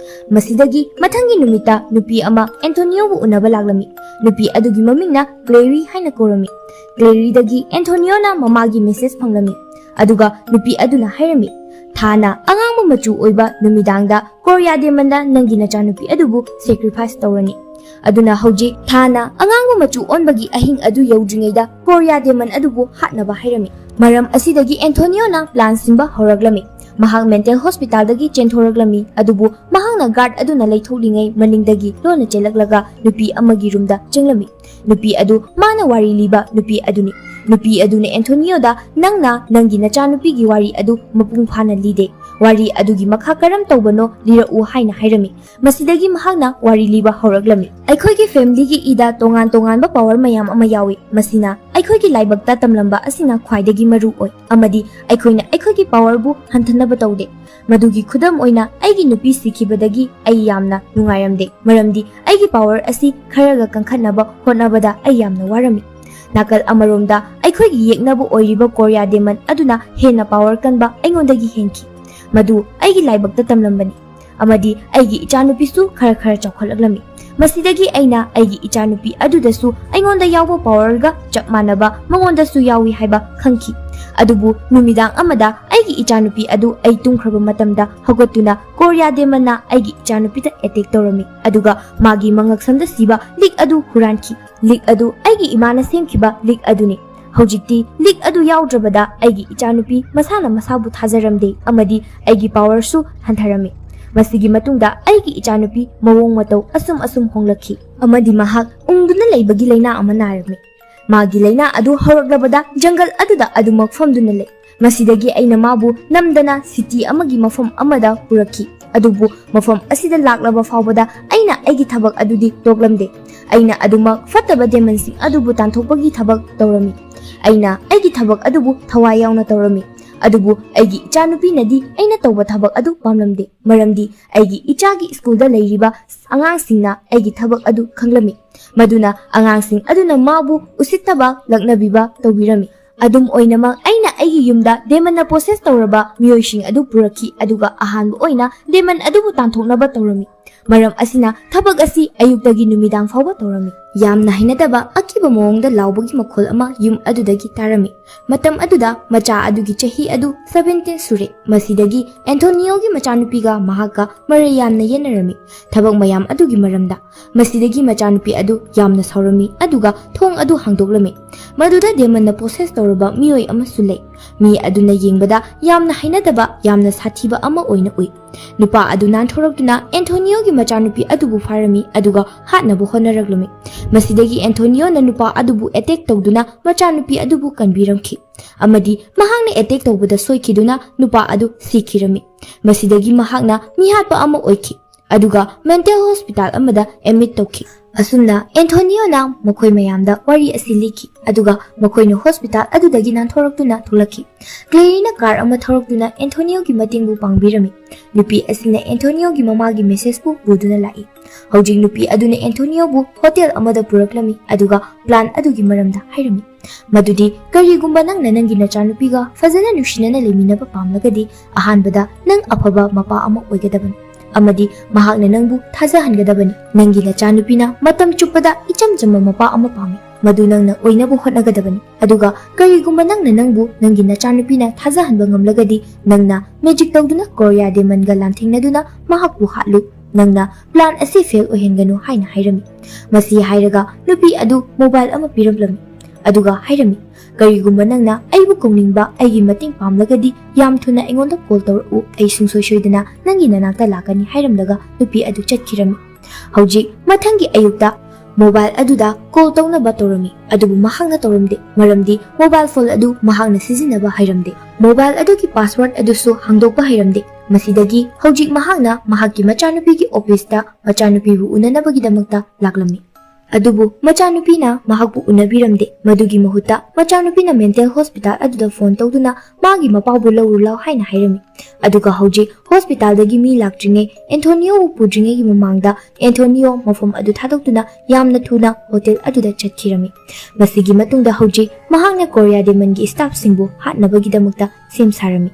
ꯃꯁꯤꯗꯒꯤ ꯃꯊꯪꯒꯤ ꯅꯨꯃꯤꯠꯇ ꯅꯨꯄꯤ ꯑꯃ ꯑꯦꯟꯊꯣꯅꯤꯌꯣꯕꯨ ꯎꯅꯕ ꯂꯥꯛꯂꯝꯃꯤ꯫ ꯅꯨꯄꯤ ꯑꯗꯨꯒꯤ ꯃꯃꯤꯡꯅ ꯀ꯭ꯂꯦꯔꯤ ꯍꯥꯏꯅ ꯀꯧꯔꯝꯃꯤ꯫ ꯀ꯭ꯂꯦꯔꯤꯗꯒꯤ ꯑꯦꯟꯊꯣꯅꯤꯌꯣꯅ ꯃꯃꯥꯒꯤ message ꯐꯪꯂꯝꯃꯤ꯫ ꯑꯗꯨꯒ ꯅꯨꯄꯤ ꯑꯗꯨꯅ ꯍꯥꯏꯔꯝꯃꯤ, "ꯊꯥꯅ ꯑꯉꯥꯡꯕ ꯃꯆꯨ ꯑꯣꯏꯕ ꯅꯨꯃꯤꯗꯥꯡꯗ ꯀꯣꯔꯤꯌꯥ demonꯗ ꯅꯪꯒꯤ ꯅꯆꯥꯅꯨꯄꯤ ꯑꯗꯨꯕꯨ sacrifice ꯇꯧꯔꯅꯤ꯫" ꯑꯗꯨꯅ ꯍꯧꯖꯤꯛ ꯊꯥꯅ ꯑꯉꯥꯡꯕ ꯃꯆꯨ ꯑꯣꯟꯕꯒꯤ ꯑꯍꯤꯡ ꯑꯗꯨ ꯌꯧꯗ꯭ꯔꯤꯉꯩꯗ ꯀꯣꯔꯤꯌꯥ demon ꯑꯗꯨꯕꯨ ꯍꯥꯠꯅꯕ ꯍꯥꯏꯔꯝꯃꯤ꯫ ꯃꯔꯝ ꯑꯁꯤꯗꯒꯤ ꯑꯦꯟꯊꯣꯅꯤꯌꯣꯅ plan ꯁꯤꯟꯕ ꯍꯧꯔꯛꯂꯝꯃꯤ꯫ ꯃꯍꯥꯛ mental hospitalꯗꯒꯤ ꯆꯦꯟꯊꯣꯔꯛꯂꯝꯃꯤ, ꯑꯗꯨꯕꯨ ꯃꯍꯥꯛꯅ guard ꯑꯗꯨꯅ ꯂꯩꯊꯣꯛꯂꯤꯉꯩ ꯃꯅꯤꯡꯗꯒꯤ ꯂꯣꯟꯅ ꯆꯦꯜꯂꯛꯂꯒ ꯅꯨꯄꯤ ꯑꯃꯒꯤ roomꯗ ꯆꯪꯂꯝꯃꯤ꯫ ꯅꯨꯄꯤ ꯑꯗꯨ ꯃꯥꯅ ꯋꯥꯔꯤ ꯂꯤꯕ ꯅꯨꯄꯤ ꯑꯗꯨꯅꯤ꯫ ꯅꯨꯄꯤ ꯑꯗꯨꯅ ꯑꯦꯟꯊꯣꯅꯤꯌꯣꯗ, "ꯅꯪꯅ ꯅꯪꯒꯤ ꯅꯆꯥꯅꯨꯄꯤꯒꯤ ꯋꯥꯔꯤ ꯑꯗꯨ ꯃꯄꯨꯡ ꯐꯥꯅ ꯂꯤꯗꯦ꯫ ꯋꯥꯔꯤ ꯑꯗꯨꯒꯤ ꯃꯈꯥ ꯀꯔꯝ ꯇꯧꯕꯅꯣ ꯂꯤꯔꯛꯎ" ꯍꯥꯏꯅ ꯍꯥꯏꯔꯝꯃꯤ꯫ ꯃꯁꯤꯗꯒꯤ ꯃꯍꯥꯛꯅ ꯋꯥꯔꯤ ꯂꯤꯕ ꯍꯧꯔꯛꯂꯝꯃꯤ꯫ ꯑꯩꯈꯣꯏꯒꯤ ꯐꯦꯃꯤꯂꯤꯒꯤ ꯏꯗ ꯇꯣꯉꯥꯟ ꯇꯣꯉꯥꯟꯕ ꯄꯥꯋꯔ ꯃꯌꯥꯝ ꯑꯃ ꯌꯥꯎꯏ꯫ ꯃꯁꯤꯅ ꯑꯩꯈꯣꯏꯒꯤ ꯂꯥꯏꯕꯛꯇ ꯇꯝꯂꯝꯕ ꯑꯁꯤꯅ ꯈ꯭ꯋꯥꯏꯗꯒꯤ ꯃꯔꯨ ꯑꯣꯏ, ꯑꯃꯗꯤ ꯑꯩꯈꯣꯏꯅ ꯑꯩꯈꯣꯏꯒꯤ ꯄꯥꯋꯔꯕꯨ ꯍꯟꯊꯅꯕ ꯇꯧꯗꯦ꯫ ꯃꯗꯨꯒꯤ ꯈꯨꯗꯝ ꯑꯣꯏꯅ, ꯑꯩꯒꯤ ꯅꯨꯄꯤ ꯁꯤꯈꯤꯕꯗꯒꯤ ꯑꯩ ꯌꯥꯝꯅ ꯅꯨꯡꯉꯥꯏꯔꯝꯗꯦ, ꯃꯔꯝꯗꯤ ꯑꯩꯒꯤ ꯄꯥꯋꯔ ꯑꯁꯤ ꯈꯔꯒ ꯀꯟꯈꯠꯅꯕ ꯍꯣꯠꯅꯕꯗ ꯑꯩ ꯌꯥꯝꯅ ꯋꯥꯔꯝꯃꯤ꯫ ꯅꯥꯀꯜ ꯑꯃꯔꯣꯝꯗ, ꯑꯩꯈꯣꯏꯒꯤ ꯌꯦꯛꯅꯕ ꯑꯣꯏꯔꯤꯕ ꯀꯣꯔꯤꯌꯥ ꯗꯦꯃꯟ ꯑꯗꯨꯅ ꯍꯦꯟꯅ ꯄꯥꯋꯔ ꯀꯟꯕ ꯑꯩꯉꯣꯟꯗꯒꯤ ꯍꯦꯟꯈꯤ꯫ ꯃꯗꯨ ꯑꯩꯒꯤ ꯂꯥꯏꯕꯛꯇ ꯇꯝꯂꯝꯕꯅꯤ, ꯑꯃꯗꯤ ꯑꯩꯒꯤ ꯏꯆꯥꯅꯨꯄꯤꯁꯨ ꯈꯔ ꯈꯔ ꯆꯥꯎꯈꯠꯂꯛꯂꯝꯃꯤ꯫ ꯃꯁꯤꯗꯒꯤ ꯑꯩꯅ ꯑꯩꯒꯤ ꯏꯆꯥꯅꯨꯄꯤ ꯑꯗꯨꯗꯁꯨ ꯑꯩꯉꯣꯟꯗ ꯌꯥꯎꯕ ꯄꯥꯋꯔꯒ ꯆꯞ ꯃꯥꯟꯅꯕ ꯃꯉꯣꯟꯗꯁꯨ ꯌꯥꯎꯏ ꯍꯥꯏꯕ ꯈꯪꯈꯤ꯫ ꯑꯗꯨꯕꯨ ꯅꯨꯃꯤꯗꯥꯡ ꯑꯃꯗ ꯑꯩꯒꯤ ꯏꯆꯥꯅꯨꯄꯤ ꯑꯗꯨ ꯑꯩ ꯇꯨꯝꯈ꯭ꯔꯕ ꯃꯇꯝꯗ ꯍꯧꯒꯠꯇꯨꯅ ꯀꯣꯔꯤꯌꯥ ꯗꯦꯃꯟꯅ ꯑꯩꯒꯤ ꯏꯆꯥꯅꯨꯄꯤꯗ ꯑꯦꯇꯦꯛ ꯇꯧꯔꯝꯃꯤ, ꯑꯗꯨꯒ ꯃꯥꯒꯤ ꯃꯉꯛꯁꯝꯗ ꯁꯤꯕ ꯂꯤꯛ ꯑꯗꯨ ꯍꯨꯔꯥꯟꯈꯤ꯫ ꯂꯤꯛ ꯑꯗꯨ ꯑꯩꯒꯤ ꯏꯃꯥꯅ ꯁꯦꯝꯈꯤꯕ ꯂꯤꯛ ꯑꯗꯨꯅꯤ꯫ ꯍꯧꯖꯤꯛꯇꯤ ꯂꯤꯛ ꯑꯗꯨ ꯌꯥꯎꯗ꯭ꯔꯕꯗ ꯑꯩꯒꯤ ꯏꯆꯥꯅꯨꯄꯤ ꯃꯁꯥꯅ ꯃꯁꯥꯕꯨ ꯊꯥꯖꯔꯝꯗꯦ ꯑꯃꯗꯤ ꯑꯩꯒꯤ ꯄꯥꯋꯔꯁꯨ ꯍꯟꯊꯔꯝꯃꯤ꯫ ꯃꯁꯤꯒꯤ ꯃꯇꯨꯡꯗ ꯑꯩꯒꯤ ꯏꯆꯥꯅꯨꯄꯤ ꯃꯑꯣꯡ ꯃꯇꯧ ꯑꯁꯨꯝ ꯑꯁꯨꯝ ꯍꯣꯡꯂꯛꯈꯤ, ꯑꯃꯗꯤ ꯃꯍꯥꯛ ꯎꯪꯗꯨꯅ ꯂꯩꯕꯒꯤ ꯂꯥꯏꯅꯥ ꯑꯃ ꯅꯥꯔꯝꯃꯤ꯫ ꯃꯥꯒꯤ ꯂꯥꯏꯅꯥ ꯑꯗꯨ ꯍꯧꯔꯛꯂꯕꯗ ꯖꯪꯒꯜ ꯑꯗꯨꯗ ꯑꯗꯨꯃꯛ ꯐꯝꯗꯨꯅ ꯂꯩ꯫ ꯃꯁꯤꯗꯒꯤ ꯑꯩꯅ ꯃꯥꯕꯨ ꯅꯝꯗꯅ ꯁꯤꯇꯤ ꯑꯃꯒꯤ ꯃꯐꯝ ꯑꯃꯗ ꯄꯨꯔꯛꯈꯤ꯫ ꯑꯗꯨꯕꯨ ꯃꯐꯝ ꯑꯁꯤꯗ ꯂꯥꯛꯂꯕ ꯐꯥꯎꯕꯗ ꯑꯩꯅ ꯑꯩꯒꯤ ꯊꯕꯛ ꯑꯗꯨꯗꯤ ꯇꯣꯛꯂꯝꯗꯦ꯫ ꯑꯩꯅ ꯑꯗꯨꯃꯛ ꯐꯠꯇꯕ ꯗꯦꯃꯟꯁꯤꯡ ꯑꯗꯨꯕꯨ ꯇꯥꯟꯊꯣꯛꯄꯒꯤ ꯊꯕꯛ ꯇꯧꯔꯝꯃꯤ꯫ ꯑꯩꯅ ꯑꯩꯒꯤ ꯊꯕꯛ ꯑꯗꯨꯕꯨ ꯊꯋꯥꯏ ꯌꯥꯎꯅ ꯇꯧꯔꯝꯃꯤ꯫ ꯑꯗꯨꯕꯨ ꯑꯩꯒꯤ ꯏꯆꯥꯅꯨꯄꯤꯅꯗꯤ ꯑꯩꯅ ꯇꯧꯕ ꯊꯕꯛ ꯑꯗꯨ ꯄꯥꯝꯂꯝꯗꯦ, ꯃꯔꯝꯗꯤ ꯑꯩꯒꯤ ꯏꯆꯥꯒꯤ ꯁ꯭ꯀꯨꯜꯗ ꯂꯩꯔꯤꯕ ꯑꯉꯥꯡꯁꯤꯡꯅ ꯑꯩꯒꯤ ꯊꯕꯛ ꯑꯗꯨ ꯈꯪꯂꯝꯃꯤ꯫ ꯃꯗꯨꯅ ꯑꯉꯥꯡꯁꯤꯡ ꯑꯗꯨꯅ ꯃꯥꯕꯨ ꯎꯁꯤꯠꯇꯕ ꯂꯛꯅꯕꯤꯕ ꯇꯧꯕꯤꯔꯝꯃꯤ꯫ ꯑꯗꯨꯝ ꯑꯣꯏꯅꯃꯛ, ꯑꯩꯅ ꯑꯩꯒꯤ ꯌꯨꯝꯗ ꯗꯦꯃꯟꯅ ꯄꯣꯁꯦꯁ ꯇꯧꯔꯕ ꯃꯤꯑꯣꯏꯁꯤꯡ ꯑꯗꯨ ꯄꯨꯔꯛꯈꯤ, ꯑꯗꯨꯒ ꯑꯍꯥꯟꯕ ꯑꯣꯏꯅ ꯗꯦꯃꯟ ꯑꯗꯨꯕꯨ ꯇꯥꯟꯊꯣꯛꯅꯕ ꯇꯧꯔꯝꯃꯤ꯫ ꯃꯔꯝ ꯑꯁꯤꯅ ꯊꯕꯛ ꯑꯁꯤ ꯑꯌꯨꯛꯇꯒꯤ ꯅꯨꯃꯤꯗꯥꯡ ꯐꯥꯎꯕ ꯇꯧꯔꯝꯃꯤ꯫ ꯌꯥꯝꯅ ꯍꯩꯅꯗꯕ ꯑꯀꯤꯕ ꯃꯑꯣꯡꯗ ꯂꯥꯎꯕꯒꯤ ꯃꯈꯣꯜ ꯑꯃ ꯌꯨꯝ ꯑꯗꯨꯗꯒꯤ ꯇꯥꯔꯝꯃꯤ꯫ ꯃꯇꯝ ꯑꯗꯨꯗ ꯃꯆꯥ ꯑꯗꯨꯒꯤ ꯆꯍꯤ ꯑꯗꯨ ꯁꯚꯦꯟꯇꯤꯟ ꯁꯨꯔꯦ꯫ ꯃꯁꯤꯗꯒꯤ ꯑꯦꯟꯊꯣꯅꯤꯌꯣꯒꯤ ꯃꯆꯥꯅꯨꯄꯤꯒ ꯃꯍꯥꯛꯀ ꯃꯔꯩ ꯌꯥꯝꯅ ꯌꯦꯠꯅꯔꯝꯃꯤ, ꯊꯕꯛ ꯃꯌꯥꯝ ꯑꯗꯨꯒꯤ ꯃꯔꯝꯗ꯫ ꯃꯁꯤꯗꯒꯤ ꯃꯆꯥꯅꯨꯄꯤ ꯑꯗꯨ ꯌꯥꯝꯅ ꯁꯥꯎꯔꯝꯃꯤ, ꯑꯗꯨꯒ ꯊꯣꯡ ꯑꯗꯨ ꯍꯥꯡꯗꯣꯛꯂꯝꯃꯤ꯫ ꯃꯗꯨꯗ ꯗꯦꯃꯟꯅ ꯄꯣꯁꯦꯁ ꯇꯧꯔꯕ ꯃꯤꯑꯣꯏ ꯑꯃꯁꯨ ꯂꯩ꯫ ꯃꯤ ꯑꯗꯨꯅ ꯌꯦꯡꯕꯗ ꯌꯥꯝꯅ ꯍꯩꯅꯗꯕ, ꯌꯥꯝꯅ ꯁꯥꯊꯤꯕ ꯑꯃ ꯑꯣꯏꯅ ꯎꯏ꯫ ꯅꯨꯄꯥ ꯑꯗꯨ ꯅꯥꯟꯊꯣꯔꯛꯇꯨꯅ ꯑꯦꯟꯊꯣꯅꯤꯌꯣꯒꯤ ꯃꯆꯥꯅꯨꯄꯤ ꯑꯗꯨꯕꯨ ꯐꯥꯔꯝꯃꯤ, ꯑꯗꯨꯒ ꯍꯥꯠꯅꯕ ꯍꯣꯠꯅꯔꯛꯂꯝꯃꯤ꯫ ꯃꯁꯤꯗꯒꯤ ꯑꯦꯟꯊꯣꯅꯤꯌꯣꯅ ꯅꯨꯄꯥ ꯑꯗꯨꯕꯨ ꯑꯦꯇꯦꯛ ꯇꯧꯗꯨꯅ ꯃꯆꯥꯅꯨꯄꯤ ꯑꯗꯨꯕꯨ ꯀꯟꯕꯤꯔꯝꯈꯤ, ꯑꯃꯗꯤ ꯃꯍꯥꯛꯅ ꯑꯦꯇꯦꯛ ꯇꯧꯕꯗ ꯁꯣꯏꯈꯤꯗꯨꯅ ꯅꯨꯄꯥ ꯑꯗꯨ ꯁꯤꯈꯤꯔꯝꯃꯤ꯫ ꯃꯁꯤꯗꯒꯤ ꯃꯍꯥꯛꯅ ꯃꯤꯍꯥꯠꯄ ꯑꯃ ꯑꯣꯏꯈꯤ, ꯑꯗꯨꯒ ꯃꯦꯟꯇꯦꯜ ꯍꯣꯁꯄꯤꯇꯥꯜ ꯑꯃꯗ ꯑꯦꯗꯃꯤꯠ ꯇꯧꯈꯤ꯫ ꯑꯁꯨꯝꯅ ꯑꯦꯟꯊꯣꯅꯤꯌꯣꯅ ꯃꯈꯣꯏ ꯃꯌꯥꯝꯗ ꯋꯥꯔꯤ ꯑꯁꯤ ꯂꯤꯈꯤ, ꯑꯗꯨꯒ ꯃꯈꯣꯏꯅ ꯍꯣꯁꯄꯤꯇꯥꯜ ꯑꯗꯨꯗꯒꯤ ꯅꯥꯟꯊꯣꯔꯛꯇꯨꯅ ꯊꯣꯛꯂꯛꯈꯤ꯫ ꯀ꯭ꯂꯦꯔꯤꯅ ꯀꯥꯔ ꯑꯃ ꯊꯧꯔꯛꯇꯨꯅ ꯑꯦꯟꯊꯣꯅꯤꯌꯣꯒꯤ ꯃꯇꯦꯡꯕꯨ ꯄꯥꯡꯕꯤꯔꯝꯃꯤ꯫ ꯅꯨꯄꯤ ꯑꯁꯤꯅ ꯑꯦꯟꯊꯣꯅꯤꯌꯣꯒꯤ ꯃꯃꯥꯒꯤ ꯃꯦꯁꯦꯖꯄꯨ ꯄꯨꯗꯨꯅ ꯂꯥꯛꯏ꯫ ꯍꯧꯖꯤꯛ ꯅꯨꯄꯤ ꯑꯗꯨꯅ ꯑꯦꯟꯊꯣꯅꯤꯌꯣꯕꯨ ꯍꯣꯇꯦꯜ ꯑꯃꯗ ꯄꯨꯔꯛꯂꯝꯃꯤ, ꯑꯗꯨꯒ ꯄ꯭ꯂꯥꯟ ꯑꯗꯨꯒꯤ ꯃꯔꯝꯗ ꯍꯥꯏꯔꯝꯃꯤ, ꯃꯗꯨꯗꯤ ꯀꯔꯤꯒꯨꯝꯕ ꯅꯪꯅ ꯅꯪꯒꯤ ꯅꯆꯥꯅꯨꯄꯤꯒ ꯐꯖꯅ ꯅꯨꯡꯁꯤꯅꯅ ꯂꯩꯃꯤꯟꯅꯕ ꯄꯥꯝꯂꯒꯗꯤ, ꯑꯍꯥꯟꯕꯗ ꯅꯪ ꯑꯐꯕ ꯃꯄꯥ ꯑꯃ ꯑꯣꯏꯒꯗꯕꯅꯤ, ꯑꯃꯗꯤ ꯃꯍꯥꯛꯅ ꯅꯪꯕꯨ ꯊꯥꯖꯍꯟꯒꯗꯕꯅꯤ꯫ ꯅꯪꯒꯤ ꯅꯆꯥꯅꯨꯄꯤꯅ ꯃꯇꯝ ꯆꯨꯞꯄꯗ ꯏꯆꯝ ꯆꯝꯕ ꯃꯄꯥ ꯑꯃ ꯄꯥꯝꯃꯤ, ꯃꯗꯨ ꯅꯪꯅ ꯑꯣꯏꯅꯕ ꯍꯣꯠꯅꯒꯗꯕꯅꯤ꯫ ꯑꯗꯨꯒ ꯀꯔꯤꯒꯨꯝꯕ ꯅꯪꯅ ꯅꯪꯕꯨ ꯅꯪꯒꯤ ꯅꯆꯥꯅꯨꯄꯤꯅ ꯊꯥꯖꯍꯟꯕ ꯉꯝꯂꯒꯗꯤ, ꯅꯪꯅ ꯃꯦꯖꯤꯛ ꯇꯧꯗꯨꯅ ꯀꯣꯔꯤꯌꯥ ꯗꯦꯃꯟꯒ ꯂꯥꯟꯊꯦꯡꯅꯗꯨꯅ ꯃꯍꯥꯛꯄꯨ ꯍꯥꯠꯂꯨ꯫ ꯅꯪꯅ ꯄ꯭ꯂꯥꯟ ꯑꯁꯤ ꯐꯦꯜ ꯑꯣꯏꯍꯟꯒꯅꯨ ꯍꯥꯏꯅ ꯍꯥꯏꯔꯝꯃꯤ꯫ ꯃꯁꯤ ꯍꯥꯏꯔꯒ ꯅꯨꯄꯤ ꯑꯗꯨ ꯃꯣꯕꯥꯏꯜ ꯑꯃ ꯄꯤꯔꯝꯂꯝꯃꯤ, ꯑꯗꯨꯒ ꯍꯥꯏꯔꯝꯃꯤ, "ꯀꯔꯤꯒꯨꯝꯕ ꯅꯪꯅ ꯑꯩꯕꯨ ꯀꯧꯅꯤꯡꯕ, ꯑꯩꯒꯤ ꯃꯇꯦꯡ ꯄꯥꯝꯂꯒꯗꯤ ꯌꯥꯝ ꯊꯨꯅ ꯑꯩꯉꯣꯟꯗ ꯀꯣꯜ ꯇꯧꯔꯛꯎ, ꯑꯩ ꯁꯨꯡꯁꯣꯏ ꯁꯣꯏꯗꯅ ꯅꯪꯒꯤ ꯅꯅꯥꯛꯇ ꯂꯥꯛꯀꯅꯤ" ꯍꯥꯏꯔꯝꯂꯒ ꯅꯨꯄꯤ ꯑꯗꯨ ꯆꯠꯈꯤꯔꯝꯃꯤ꯫ ꯍꯧꯖꯤꯛ ꯃꯊꯪꯒꯤ ꯑꯌꯨꯛꯇ ꯃꯣꯕꯥꯏꯜ ꯑꯗꯨꯗ ꯀꯣꯜ ꯇꯧꯅꯕ ꯇꯧꯔꯝꯃꯤ, ꯑꯗꯨꯕꯨ ꯃꯍꯥꯛꯅ ꯇꯧꯔꯝꯗꯦ, ꯃꯔꯝꯗꯤ ꯃꯣꯕꯥꯏꯜ ꯐꯣꯟ ꯑꯗꯨ ꯃꯍꯥꯛꯅ ꯁꯤꯖꯤꯟꯅꯕ ꯍꯩꯔꯝꯗꯦ꯫ ꯃꯣꯕꯥꯏꯜ ꯑꯗꯨꯒꯤ ꯄꯥꯁꯋꯥꯔꯗ ꯑꯗꯨꯁꯨ ꯍꯥꯡꯗꯣꯛꯄ ꯍꯩꯔꯝꯗꯦ꯫ ꯃꯁꯤꯗꯒꯤ ꯍꯧꯖꯤꯛ ꯃꯍꯥꯛꯅ ꯃꯍꯥꯛꯀꯤ ꯃꯆꯥꯅꯨꯄꯤꯒꯤ ꯑꯣꯐꯤꯁꯇ ꯃꯆꯥꯅꯨꯄꯤꯕꯨ ꯎꯅꯅꯕꯒꯤꯗꯃꯛꯇ ꯂꯥꯛꯂꯝꯃꯤ꯫ ꯑꯗꯨꯕꯨ ꯃꯆꯥꯅꯨꯄꯤꯅ ꯃꯍꯥꯛꯄꯨ ꯎꯅꯕꯤꯔꯝꯗꯦ꯫ ꯃꯗꯨꯒꯤ ꯃꯍꯨꯠꯇ ꯃꯆꯥꯅꯨꯄꯤꯅ ꯃꯦꯟꯇꯦꯜ ꯍꯣꯁꯄꯤꯇꯥꯜ ꯑꯗꯨꯗ ꯐꯣꯟ ꯇꯧꯗꯨꯅ ꯃꯥꯒꯤ ꯃꯄꯥꯕꯨ ꯂꯧꯔꯨ ꯂꯥꯎ ꯍꯥꯏꯅ ꯍꯥꯏꯔꯝꯃꯤ꯫ ꯑꯗꯨꯒ ꯍꯧꯖꯤꯛ ꯍꯣꯁꯄꯤꯇꯥꯜꯗꯒꯤ ꯃꯤ ꯂꯥꯛꯇ꯭ꯔꯤꯉꯩ, ꯑꯦꯟꯊꯣꯅꯤꯌꯣꯕꯨ ꯄꯨꯗ꯭ꯔꯤꯉꯩꯒꯤ ꯃꯃꯥꯡꯗ ꯑꯦꯟꯊꯣꯅꯤꯌꯣ ꯃꯐꯝ ꯑꯗꯨ ꯊꯥꯗꯣꯛꯇꯨꯅ ꯌꯥꯝꯅ ꯊꯨꯅ ꯍꯣꯇꯦꯜ ꯑꯗꯨꯗ ꯆꯠꯈꯤꯔꯝꯃꯤ꯫ ꯃꯁꯤꯒꯤ ꯃꯇꯨꯡꯗ ꯍꯧꯖꯤꯛ ꯃꯍꯥꯛꯅ ꯀꯣꯔꯤꯌꯥ ꯗꯦꯃꯟꯒꯤ ꯁ꯭ꯇꯥꯐꯁꯤꯡꯕꯨ ꯍꯥꯠꯅꯕꯒꯤꯗꯃꯛꯇ ꯁꯦꯝ ꯁꯥꯔꯝꯃꯤ꯫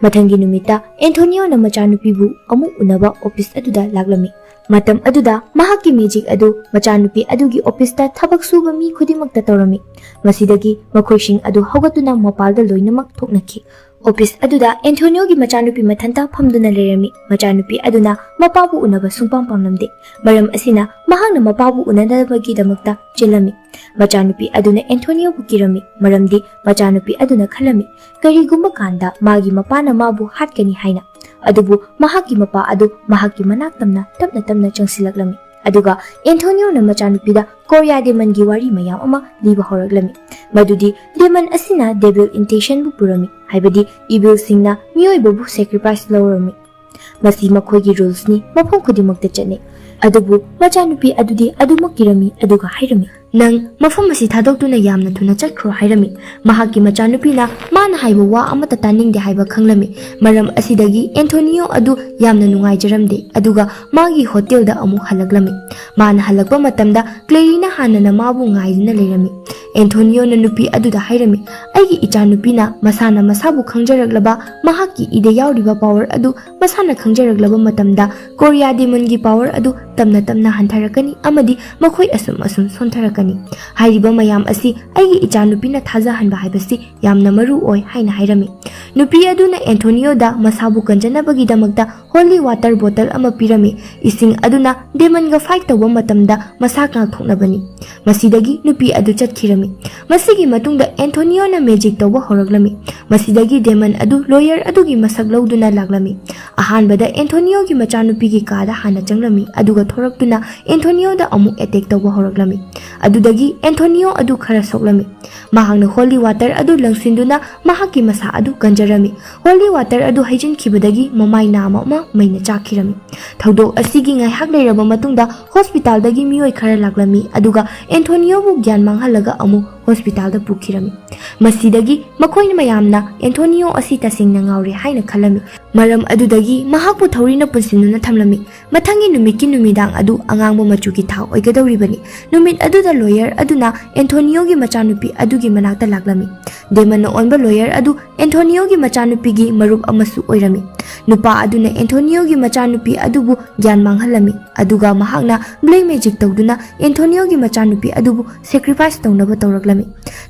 ꯃꯊꯪꯒꯤ ꯅꯨꯃꯤꯠꯇ ꯑꯦꯟꯊꯣꯅꯤꯌꯣꯅ ꯃꯆꯥꯅꯨꯄꯤꯕꯨ ꯑꯃꯨꯛ ꯎꯅꯕ ꯑꯣꯐꯤꯁ ꯑꯗꯨꯗ ꯂꯥꯛꯂꯝꯃꯤ꯫ ꯃꯇꯝ ꯑꯗꯨꯗ ꯃꯍꯥꯛꯀꯤ ꯃꯦꯖꯤꯛ ꯑꯗꯨ ꯃꯆꯥꯅꯨꯄꯤ ꯑꯗꯨꯒꯤ ꯑꯣꯐꯤꯁꯇ ꯊꯕꯛ ꯁꯨꯕ ꯃꯤ ꯈꯨꯗꯤꯡꯃꯛꯇ ꯇꯧꯔꯝꯃꯤ꯫ ꯃꯁꯤꯗꯒꯤ ꯃꯈꯣꯏꯁꯤꯡ ꯑꯗꯨ ꯍꯧꯒꯠꯇꯨꯅ ꯃꯄꯥꯜꯗ ꯂꯣꯏꯅꯃꯛ ꯊꯣꯛꯅꯈꯤ꯫ ꯑꯣꯐꯤꯁ ꯑꯗꯨꯗ ꯑꯦꯟꯊꯣꯅꯤꯌꯣꯒꯤ ꯃꯆꯥꯅꯨꯄꯤ ꯃꯊꯟꯇ ꯐꯝꯗꯨꯅ ꯂꯩꯔꯝꯃꯤ꯫ ꯃꯆꯥꯅꯨꯄꯤ ꯑꯗꯨꯅ ꯃꯄꯥꯕꯨ ꯎꯅꯕ ꯁꯨꯡꯄꯥꯝ ꯄꯥꯝꯂꯝꯗꯦ꯫ ꯃꯔꯝ ꯑꯁꯤꯅ ꯃꯍꯥꯛꯅ ꯃꯄꯥꯕꯨ ꯎꯅꯅꯕꯒꯤꯗꯃꯛꯇ ꯆꯦꯜꯂꯝꯃꯤ꯫ ꯃꯆꯥꯅꯨꯄꯤ ꯑꯗꯨꯅ ꯑꯦꯟꯊꯣꯅꯤꯌꯣꯕꯨ ꯀꯤꯔꯝꯃꯤ, ꯃꯔꯝꯗꯤ ꯃꯆꯥꯅꯨꯄꯤ ꯑꯗꯨꯅ ꯈꯜꯂꯝꯃꯤ, ꯀꯔꯤꯒꯨꯝꯕ ꯀꯥꯟꯗ ꯃꯥꯒꯤ ꯃꯄꯥꯅ ꯃꯥꯕꯨ ꯍꯥꯠꯀꯅꯤ ꯍꯥꯏꯅ꯫ ꯑꯗꯨꯕꯨ ꯃꯍꯥꯛꯀꯤ ꯃꯄꯥ ꯑꯗꯨ ꯃꯍꯥꯛꯀꯤ ꯃꯅꯥꯛ ꯇꯝꯅ ꯇꯞꯅ ꯇꯞꯅ ꯆꯪꯁꯤꯜꯂꯛꯂꯝꯃꯤ꯫ ꯑꯗꯨꯒ ꯑꯦꯟꯊꯣꯅꯤꯑꯣꯅ ꯃꯆꯥꯅꯨꯄꯤꯗ ꯀꯣꯔꯤꯌꯥ ꯗꯦꯃꯟꯒꯤ ꯋꯥꯔꯤ ꯃꯌꯥꯝ ꯑꯃ ꯂꯤꯕ ꯍꯧꯔꯛꯂꯝꯃꯤ, ꯃꯗꯨꯗꯤ ꯗꯦꯃꯟ ꯑꯁꯤꯅ ꯗꯦꯚꯤꯜ ꯏꯟꯇꯦꯟꯁꯟꯕꯨ ꯄꯨꯔꯝꯃꯤ, ꯍꯥꯏꯕꯗꯤ ꯏꯚꯤꯜꯁꯤꯡꯅ ꯃꯤꯑꯣꯏꯕꯕꯨ ꯁꯦꯀ꯭ꯔꯤꯐꯥꯏꯁ ꯂꯧꯔꯝꯃꯤ꯫ ꯃꯁꯤ ꯃꯈꯣꯏꯒꯤ ꯔꯨꯜꯁꯅꯤ, ꯃꯐꯝ ꯈꯨꯗꯤꯡꯃꯛꯇ ꯆꯠꯅꯩ꯫ ꯑꯗꯨꯕꯨ ꯃꯆꯥꯅꯨꯄꯤ ꯑꯗꯨꯗꯤ ꯑꯗꯨꯃꯛ ꯀꯤꯔꯝꯃꯤ, ꯑꯗꯨꯒ ꯍꯥꯏꯔꯝꯃꯤ, "ꯅꯪ ꯃꯐꯝ ꯑꯁꯤ ꯊꯥꯗꯣꯛꯇꯨꯅ ꯌꯥꯝꯅ ꯊꯨꯅ ꯆꯠꯈ꯭ꯔꯣ" ꯍꯥꯏꯔꯝꯃꯤ꯫ ꯃꯍꯥꯛꯀꯤ ꯃꯆꯥꯅꯨꯄꯤꯅ ꯃꯥꯅ ꯍꯥꯏꯕ ꯋꯥ ꯑꯃꯠꯇ ꯇꯥꯅꯤꯡꯗꯦ ꯍꯥꯏꯕ ꯈꯪꯂꯝꯃꯤ꯫ ꯃꯔꯝ ꯑꯁꯤꯗꯒꯤ ꯑꯦꯟꯊꯣꯅꯤꯑꯣ ꯑꯗꯨ ꯌꯥꯝꯅ ꯅꯨꯡꯉꯥꯏꯖꯔꯝꯗꯦ, ꯑꯗꯨꯒ ꯃꯥꯒꯤ ꯍꯣꯇꯦꯜꯗ ꯑꯃꯨꯛ ꯍꯜꯂꯛꯂꯝꯃꯤ꯫ ꯃꯥꯅ ꯍꯜꯂꯛꯄ ꯃꯇꯝꯗ ꯀ꯭ꯂꯦꯔꯤꯅ ꯍꯥꯟꯅꯅ ꯃꯥꯕꯨ ꯉꯥꯏꯗꯨꯅ ꯂꯩꯔꯝꯃꯤ꯫ ꯑꯦꯟꯊꯣꯅꯤꯑꯣꯅ ꯅꯨꯄꯤ ꯑꯗꯨꯗ ꯍꯥꯏꯔꯝꯃꯤ, "ꯑꯩꯒꯤ ꯏꯆꯥꯅꯨꯄꯤꯅ ꯃꯁꯥꯅ ꯃꯁꯥꯕꯨ ꯈꯪꯖꯔꯛꯂꯕ, ꯃꯍꯥꯛꯀꯤ ꯏꯗ ꯌꯥꯎꯔꯤꯕ ꯄꯥꯋꯔ ꯑꯗꯨ ꯃꯁꯥꯅ ꯈꯪꯖꯔꯛꯂꯕ ꯃꯇꯝꯗ, ꯀꯣꯔꯤꯌꯥ ꯗꯦꯃꯟꯒꯤ ꯄꯥꯋꯔ ꯑꯗꯨ ꯇꯞꯅ ꯇꯞꯅ ꯍꯟꯊꯔꯛꯀꯅꯤ ꯑꯃꯗꯤ ꯃꯈꯣꯏ ꯑꯁꯨꯝ ꯑꯁꯨꯝ ꯁꯣꯟꯊꯔꯛꯀꯅꯤ꯫ ꯍꯥꯏꯔꯤꯕ ꯃꯌꯥꯝ ꯑꯁꯤ ꯑꯩꯒꯤ ꯏꯆꯥꯅꯨꯄꯤꯅ ꯊꯥꯖꯍꯟꯕ ꯍꯥꯏꯕꯁꯤ ꯌꯥꯝꯅ ꯃꯔꯨ ꯑꯣꯏ" ꯍꯥꯏꯅ ꯍꯥꯏꯔꯝꯃꯤ꯫ ꯅꯨꯄꯤ ꯑꯗꯨꯅ ꯑꯦꯟꯊꯣꯅꯤꯑꯣꯗ ꯃꯁꯥꯕꯨ ꯀꯟꯖꯅꯕꯒꯤꯗꯃꯛꯇ ꯍꯣꯂꯤ ꯋꯥꯇꯔ ꯕꯣꯇꯜ ꯑꯃ ꯄꯤꯔꯝꯃꯤ꯫ ꯏꯁꯤꯡ ꯑꯗꯨꯅ ꯗꯦꯃꯟꯒ ꯐꯥꯏꯠ ꯇꯧꯕ ꯃꯇꯝꯗ ꯃꯁꯥ ꯉꯥꯛꯊꯣꯛꯅꯕꯅꯤ꯫ ꯃꯁꯤꯗꯒꯤ ꯅꯨꯄꯤ ꯑꯗꯨ ꯆꯠꯈꯤꯔꯝꯃꯤ꯫ ꯃꯁꯤꯒꯤ ꯃꯇꯨꯡꯗ ꯑꯦꯟꯊꯣꯅꯤꯑꯣꯅ ꯃꯦꯖꯤꯛ ꯇꯧꯕ ꯍꯧꯔꯛꯂꯝꯃꯤ꯫ ꯃꯁꯤꯗꯒꯤ ꯗꯦꯃꯟ ꯑꯗꯨ ꯂꯣꯌꯔ ꯑꯗꯨꯒꯤ ꯃꯁꯛ ꯂꯧꯗꯨꯅ ꯂꯥꯛꯂꯝꯃꯤ꯫ ꯑꯍꯥꯟꯕꯗ ꯑꯦꯟꯊꯣꯅꯤꯑꯣꯒꯤ ꯃꯆꯥꯅꯨꯄꯤꯒꯤ ꯀꯥꯗ ꯍꯥꯟꯅ ꯆꯪꯂꯝꯃꯤ, ꯑꯗꯨꯒ ꯊꯣꯔꯛꯇꯨꯅ ꯑꯦꯟꯊꯣꯅꯤꯑꯣꯗ ꯑꯃꯨꯛ ꯑꯦꯇꯦꯛ ꯇꯧꯕ ꯍꯧꯔꯛꯂꯝꯃꯤ꯫ ꯑꯗꯨꯗꯒꯤ ꯑꯦꯟꯊꯣꯅꯤꯑꯣ ꯑꯗꯨ ꯈꯔ ꯁꯣꯛꯂꯝꯃꯤ꯫ ꯃꯍꯥꯛꯅ ꯍꯣꯂꯤ ꯋꯥꯇꯔ ꯑꯗꯨ ꯂꯪꯁꯤꯟꯗꯨꯅ ꯃꯍꯥꯛꯀꯤ ꯃꯁꯥ ꯑꯗꯨ ꯀꯟꯖꯔꯝꯃꯤ꯫ ꯍꯣꯂꯤ ꯋꯥꯇꯔ ꯑꯗꯨ ꯍꯩꯖꯤꯟꯈꯤꯕꯗꯒꯤ ꯃꯃꯥꯏ ꯅꯥꯝꯃ ꯑꯃ ꯃꯩꯅ ꯆꯥꯛꯈꯤꯔꯝꯃꯤ꯫ ꯊꯧꯗꯣꯛ ꯑꯁꯤꯒꯤ ꯉꯥꯏꯍꯥꯛ ꯂꯩꯔꯕ ꯃꯇꯨꯡꯗ ꯍꯣꯁꯄꯤꯇꯥꯜꯗꯒꯤ ꯃꯤꯑꯣꯏ ꯈꯔ ꯂꯥꯛꯂꯝꯃꯤ, ꯑꯗꯨꯒ ꯑꯦꯟꯊꯣꯅꯤꯑꯣꯕꯨ ꯒ꯭ꯌꯥꯟ ꯃꯥꯡꯍꯜꯂꯒ ꯑꯃꯨꯛ ꯍꯣꯁꯄꯤꯇꯥꯜꯗ ꯄꯨꯈꯤꯔꯝꯃꯤ꯫ ꯃꯁꯤꯗꯒꯤ ꯃꯈꯣꯏ ꯃꯌꯥꯝꯅ ꯑꯦꯟꯊꯣꯅꯤꯑꯣ ꯑꯁꯤ ꯇꯁꯦꯡꯅ ꯉꯥꯎꯔꯦ ꯍꯥꯏꯅ ꯈꯜꯂꯝꯃꯤ꯫ ꯃꯔꯝ ꯑꯗꯨꯗꯒꯤ ꯃꯍꯥꯛꯄꯨ ꯊꯧꯔꯤꯅ ꯄꯨꯟꯁꯤꯟꯗꯨꯅ ꯊꯝꯂꯝꯃꯤ꯫ ꯃꯊꯪꯒꯤ ꯅꯨꯃꯤꯠꯀꯤ ꯅꯨꯃꯤꯗꯥꯡ ꯑꯗꯨ ꯑꯉꯥꯡꯕ ꯃꯆꯨꯒꯤ ꯊꯥ ꯑꯣꯏꯒꯗꯧꯔꯤꯕꯅꯤ꯫ ꯅꯨꯃꯤꯠ ꯑꯗꯨꯗ ꯂꯣꯌꯔ ꯑꯗꯨꯅ ꯑꯦꯟꯊꯣꯅꯤꯑꯣꯒꯤ ꯃꯆꯥꯅꯨꯄꯤ ꯑꯗꯨꯒꯤ ꯃꯅꯥꯛꯇ ꯂꯥꯛꯂꯝꯃꯤ꯫ ꯗꯦꯃꯟꯅ ꯑꯣꯟꯕ ꯂꯣꯌꯔ ꯑꯗꯨ ꯑꯦꯟꯊꯣꯅꯤꯑꯣꯒꯤ ꯃꯆꯥꯅꯨꯄꯤꯒꯤ ꯃꯔꯨꯞ ꯑꯃꯁꯨ ꯑꯣꯏꯔꯝꯃꯤ꯫ ꯅꯨꯄꯥ ꯑꯗꯨꯅ ꯑꯦꯟꯊꯣꯅꯤꯑꯣꯒꯤ ꯃꯆꯥꯅꯨꯄꯤ ꯑꯗꯨꯕꯨ ꯒ꯭ꯌꯥꯟ ꯃꯥꯡꯍꯜꯂꯝꯃꯤ, ꯑꯗꯨꯒ ꯃꯍꯥꯛꯅ ꯕ꯭ꯂꯦꯛ ꯃꯦꯖꯤꯛ ꯇꯧꯗꯨꯅ ꯑꯦꯟꯊꯣꯅꯤꯑꯣꯒꯤ ꯃꯆꯥꯅꯨꯄꯤ ꯑꯗꯨꯕꯨ ꯁꯦꯀ꯭ꯔꯤꯐꯥꯏꯁ ꯇꯧꯅꯕ ꯇꯧꯔꯛꯂꯝꯃꯤ꯫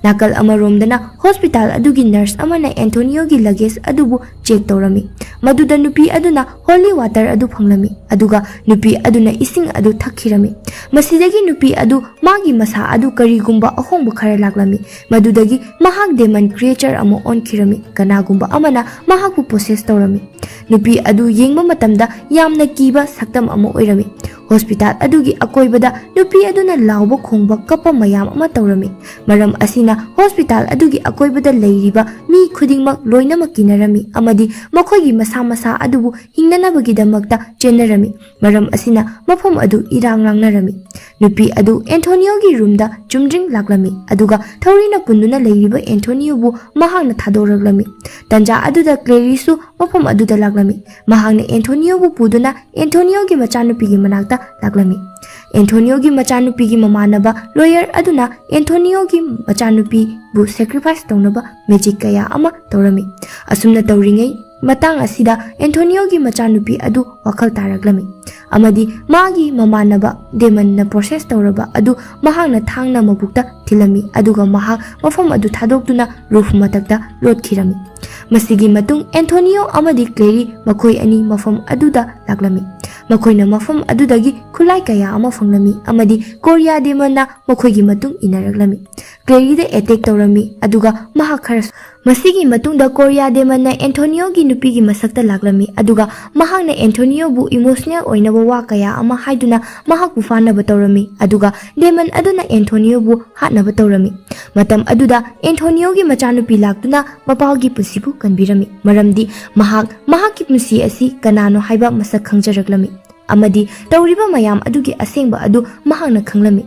ꯅꯥꯀꯜ ꯑꯃꯔꯣꯝꯗꯅ ꯍꯣꯁꯄꯤꯇꯥꯜ ꯑꯗꯨꯒꯤ ꯅꯔꯁ ꯑꯃꯅ ꯑꯦꯟꯊꯣꯅꯤꯌꯣꯒꯤ ꯂꯒꯦꯖ ꯑꯗꯨꯕꯨ ꯆꯦꯛ ꯇꯧꯔꯝꯃꯤ꯫ ꯃꯗꯨꯗ ꯅꯨꯄꯤ ꯑꯗꯨꯅ ꯍꯣꯂꯤ ꯋꯥꯇꯔ ꯑꯗꯨ ꯐꯪꯂꯝꯃꯤ, ꯑꯗꯨꯒ ꯅꯨꯄꯤ ꯑꯗꯨꯅ ꯏꯁꯤꯡ ꯑꯗꯨ ꯊꯛꯈꯤꯔꯝꯃꯤ꯫ ꯃꯁꯤꯗꯒꯤ ꯅꯨꯄꯤ ꯑꯗꯨ ꯃꯥꯒꯤ ꯃꯁꯥ ꯑꯗꯨ ꯀꯔꯤꯒꯨꯝꯕ ꯑꯍꯣꯡꯕ ꯈꯔ ꯂꯥꯛꯂꯝꯃꯤ꯫ ꯃꯗꯨꯗꯒꯤ ꯃꯍꯥꯛ ꯗꯦꯃꯟ ꯀ꯭ꯔꯤꯌꯦꯆꯔ ꯑꯃ ꯑꯣꯟꯈꯤꯔꯝꯃꯤ꯫ ꯀꯅꯥꯒꯨꯝꯕ ꯑꯃꯅ ꯃꯍꯥꯛꯄꯨ ꯄꯣꯁꯦꯁ ꯇꯧꯔꯝꯃꯤ꯫ ꯅꯨꯄꯤ ꯑꯗꯨ ꯌꯦꯡꯕ ꯃꯇꯝꯗ ꯌꯥꯝꯅ ꯀꯤꯕ ꯁꯛꯇꯝ ꯑꯃ ꯑꯣꯏꯔꯝꯃꯤ꯫ ꯍꯣꯁꯄꯤꯇꯥꯜ ꯑꯗꯨꯒꯤ ꯑꯀꯣꯏꯕꯗ ꯅꯨꯄꯤ ꯑꯗꯨꯅ ꯂꯥꯎꯕ ꯈꯣꯡꯕ ꯀꯞꯄ ꯃꯌꯥꯝ ꯑꯃ ꯇꯧꯔꯝꯃꯤ꯫ ꯃꯔꯝ ꯑꯁꯤꯅ ꯍꯣꯁꯄꯤꯇꯥꯜ ꯑꯗꯨꯒꯤ ꯑꯀꯣꯏꯕꯗ ꯂꯩꯔꯤꯕ ꯃꯤ ꯈꯨꯗꯤꯡꯃꯛ ꯂꯣꯏꯅꯃꯛ ꯀꯤꯅꯔꯝꯃꯤ ꯑꯃꯗꯤ ꯃꯈꯣꯏꯒꯤ ꯃꯁꯥ ꯃꯁꯥ ꯑꯗꯨꯕꯨ ꯍꯤꯡꯅꯅꯕꯒꯤꯗꯃꯛꯇ ꯆꯦꯟꯅꯔꯝꯃꯤ꯫ ꯃꯔꯝ ꯑꯁꯤꯅ ꯃꯐꯝ ꯑꯗꯨ ꯏꯔꯥꯡ ꯂꯥꯡꯅꯔꯝꯃꯤ꯫ ꯅꯨꯄꯤ ꯑꯗꯨ ꯑꯦꯟꯊꯣꯅꯤꯌꯣꯒꯤ ꯔꯨꯝꯗ ꯆꯨꯝꯗ꯭ꯔꯤꯡ ꯂꯥꯛꯂꯝꯃꯤ, ꯑꯗꯨꯒ ꯊꯧꯔꯤꯅ ꯄꯨꯟꯗꯨꯅ ꯂꯩꯔꯤꯕ ꯑꯦꯟꯊꯣꯅꯤꯌꯣꯕꯨ ꯃꯍꯥꯛꯅ ꯊꯥꯗꯣꯔꯛꯂꯝꯃꯤ꯫ ꯇꯟꯖꯥ ꯑꯗꯨꯗ ꯀ꯭ꯂꯦꯔꯤꯁꯁꯨ ꯃꯐꯝ ꯑꯗꯨꯗ ꯂꯥꯛꯂꯝꯃꯤ꯫ ꯃꯍꯥꯛꯅ ꯑꯦꯟꯊꯣꯅꯤꯌꯣꯕꯨ ꯄꯨꯗꯨꯅ ꯑꯦꯟꯊꯣꯅꯤꯌꯣꯒꯤ ꯃꯆꯥꯅꯨꯄꯤꯒꯤ ꯃꯅꯥꯛꯇ ꯂꯥꯛꯂꯝꯃꯤ꯫ ꯑꯦꯟꯊꯣꯅꯤꯌꯣꯒꯤ ꯃꯆꯥꯅꯨꯄꯤꯒꯤ ꯃꯃꯥꯟꯅꯕ ꯂꯣꯌꯔ ꯑꯗꯨꯅ ꯑꯦꯟꯊꯣꯅꯤꯌꯣꯒꯤ ꯃꯆꯥꯅꯨꯄꯤꯕꯨ ꯁꯦꯀ꯭ꯔꯤꯐꯥꯏꯁ ꯇꯧꯅꯕ ꯃꯦꯖꯤꯛ ꯀꯌꯥ ꯑꯃ ꯇꯧꯔꯝꯃꯤ꯫ ꯑꯁꯨꯝꯅ ꯇꯧꯔꯤꯉꯩ ꯃꯇꯥꯡ ꯑꯁꯤꯗ ꯑꯦꯟꯊꯣꯅꯤꯌꯣꯒꯤ ꯃꯆꯥꯅꯨꯄꯤ ꯑꯗꯨ ꯋꯥꯈꯜ ꯇꯥꯔꯛꯂꯝꯃꯤ ꯑꯃꯗꯤ ꯃꯥꯒꯤ ꯃꯃꯥꯟꯅꯕ ꯗꯦꯃꯟꯅ ꯄꯣꯁꯦꯁ ꯇꯧꯔꯕ ꯑꯗꯨ ꯃꯍꯥꯛꯅ ꯊꯥꯡꯅ ꯃꯕꯨꯛꯇ ꯊꯤꯜꯂꯝꯃꯤ, ꯑꯗꯨꯒ ꯃꯍꯥꯛ ꯃꯐꯝ ꯑꯗꯨ ꯊꯥꯗꯣꯛꯇꯨꯅ ꯔꯨꯐ ꯃꯊꯛꯇ ꯂꯣꯠꯈꯤꯔꯝꯃꯤ꯫ ꯃꯁꯤꯒꯤ ꯃꯇꯨꯡ ꯑꯦꯟꯊꯣꯅꯤꯌꯣ ꯑꯃꯗꯤ ꯀ꯭ꯂꯦꯔꯤ ꯃꯈꯣꯏ ꯑꯅꯤ ꯃꯐꯝ ꯑꯗꯨꯗ ꯂꯥꯛꯂꯝꯃꯤ꯫ ꯃꯈꯣꯏꯅ ꯃꯐꯝ ꯑꯗꯨꯗꯒꯤ ꯈꯨꯠꯂꯥꯏ ꯀꯌꯥ ꯑꯃ ꯐꯪꯂꯝꯃꯤ ꯑꯃꯗꯤ ꯀꯣꯔꯤꯌꯥ ꯗꯦꯃꯟꯅ ꯃꯈꯣꯏꯒꯤ ꯃꯇꯨꯡ ꯏꯟꯅꯔꯛꯂꯝꯃꯤ꯫ ꯀ꯭ꯂꯦꯔꯤꯗ ꯑꯦꯇꯦꯛ ꯇꯧꯔꯝꯃꯤ, ꯑꯗꯨꯒ ꯃꯍꯥꯛ ꯈꯔ ꯃꯁꯤꯒꯤ ꯃꯇꯨꯡꯗ ꯀꯣꯔꯤꯌꯥ ꯗꯦꯃꯟꯅ ꯑꯦꯟꯊꯣꯅꯤꯌꯣꯒꯤ ꯅꯨꯄꯤꯒꯤ ꯃꯁꯛꯇ ꯂꯥꯛꯂꯝꯃꯤ, ꯑꯗꯨꯒ ꯃꯍꯥꯛꯅ ꯑꯦꯟꯊꯣꯅꯤꯌꯣꯕꯨ ꯏꯃꯣꯁꯅꯦꯜ ꯑꯣꯏꯅꯕ ꯋꯥ ꯀꯌꯥ ꯑꯃ ꯍꯥꯏꯗꯨꯅ ꯃꯍꯥꯛꯄꯨ ꯐꯥꯅꯕ ꯇꯧꯔꯝꯃꯤ, ꯑꯗꯨꯒ ꯗꯦꯃꯟ ꯑꯗꯨꯅ ꯑꯦꯟꯊꯣꯅꯤꯌꯣꯕꯨ ꯍꯥꯠꯅꯕ ꯇꯧꯔꯝꯃꯤ꯫ ꯃꯇꯝ ꯑꯗꯨꯗ ꯑꯦꯟꯊꯣꯅꯤꯌꯣꯒꯤ ꯃꯆꯥꯅꯨꯄꯤ ꯂꯥꯛꯇꯨꯅ ꯃꯄꯥꯒꯤ ꯄꯨꯟꯁꯤꯕꯨ ꯀꯟꯕꯤꯔꯝꯃꯤ, ꯃꯔꯝꯗꯤ ꯃꯍꯥꯛ ꯃꯍꯥꯛꯀꯤ ꯄꯨꯟꯁꯤ ꯑꯁꯤ ꯀꯅꯥꯅꯣ ꯍꯥꯏꯕ ꯃꯁꯛ ꯈꯪꯖꯔꯛꯂꯝꯃꯤ ꯑꯃꯗꯤ ꯇꯧꯔꯤꯕ ꯃꯌꯥꯝ ꯑꯗꯨꯒꯤ ꯑꯁꯦꯡꯕ ꯑꯗꯨ ꯃꯍꯥꯛꯅ ꯈꯪꯂꯝꯃꯤ꯫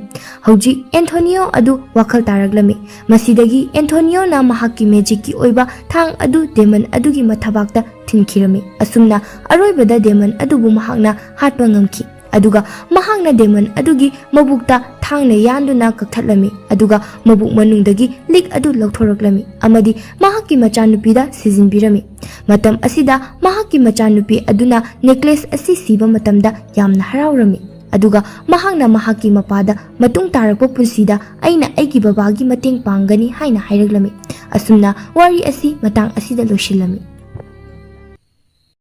ꯍꯧꯖꯤꯛ ꯑꯦꯟꯊꯣꯅꯤꯌꯣ ꯑꯗꯨ ꯋꯥꯈꯜ ꯇꯥꯔꯛꯂꯝꯃꯤ꯫ ꯃꯁꯤꯗꯒꯤ ꯑꯦꯟꯊꯣꯅꯤꯌꯣꯅ ꯃꯍꯥꯛꯀꯤ ꯃꯦꯖꯤꯛꯀꯤ ꯑꯣꯏꯕ ꯊꯥꯡ ꯑꯗꯨ ꯗꯦꯃꯟ ꯑꯗꯨꯒꯤ ꯃꯊꯕꯥꯛꯇ ꯊꯤꯟꯈꯤꯔꯝꯃꯤ꯫ ꯑꯁꯨꯝꯅ ꯑꯔꯣꯏꯕꯗ ꯗꯦꯃꯟ ꯑꯗꯨꯕꯨ ꯃꯍꯥꯛꯅ ꯍꯥꯠꯄ ꯉꯝꯈꯤ꯫ ꯑꯗꯨꯒ ꯃꯍꯥꯛꯅ ꯗꯦꯃꯟ ꯑꯗꯨꯒꯤ ꯃꯕꯨꯛꯇ ꯊꯥꯡꯅ ꯌꯥꯟꯗꯨꯅ ꯀꯛꯊꯠꯂꯝꯃꯤ, ꯑꯗꯨꯒ ꯃꯕꯨꯛ ꯃꯅꯨꯡꯗꯒꯤ ꯂꯤꯛ ꯑꯗꯨ ꯂꯧꯊꯣꯔꯛꯂꯝꯃꯤ ꯑꯃꯗꯤ ꯃꯍꯥꯛꯀꯤ ꯃꯆꯥꯅꯨꯄꯤꯗ ꯁꯤꯖꯤꯟꯕꯤꯔꯝꯃꯤ꯫ ꯃꯇꯝ ꯑꯁꯤꯗ ꯃꯍꯥꯛꯀꯤ ꯃꯆꯥꯅꯨꯄꯤ ꯑꯗꯨꯅ ꯅꯦꯀ꯭ꯂꯦꯁ ꯑꯁꯤ ꯁꯤꯕ ꯃꯇꯝꯗ ꯌꯥꯝꯅ ꯍꯔꯥꯎꯔꯝꯃꯤ꯫ ꯑꯗꯨꯒ ꯃꯍꯥꯛꯅ ꯃꯍꯥꯛꯀꯤ ꯃꯄꯥꯗ ꯃꯇꯨꯡ ꯇꯥꯔꯛꯄ ꯄꯨꯟꯁꯤꯗ ꯑꯩꯅ ꯑꯩꯒꯤ ꯕꯕꯥꯒꯤ ꯃꯇꯦꯡ ꯄꯥꯡꯒꯅꯤ ꯍꯥꯏꯅ ꯍꯥꯏꯔꯛꯂꯝꯃꯤ꯫ ꯑꯁꯨꯝꯅ ꯋꯥꯔꯤ ꯑꯁꯤ ꯃꯇꯥꯡ ꯑꯁꯤꯗ ꯂꯣꯏꯁꯤꯜꯂꯝꯃꯤ꯫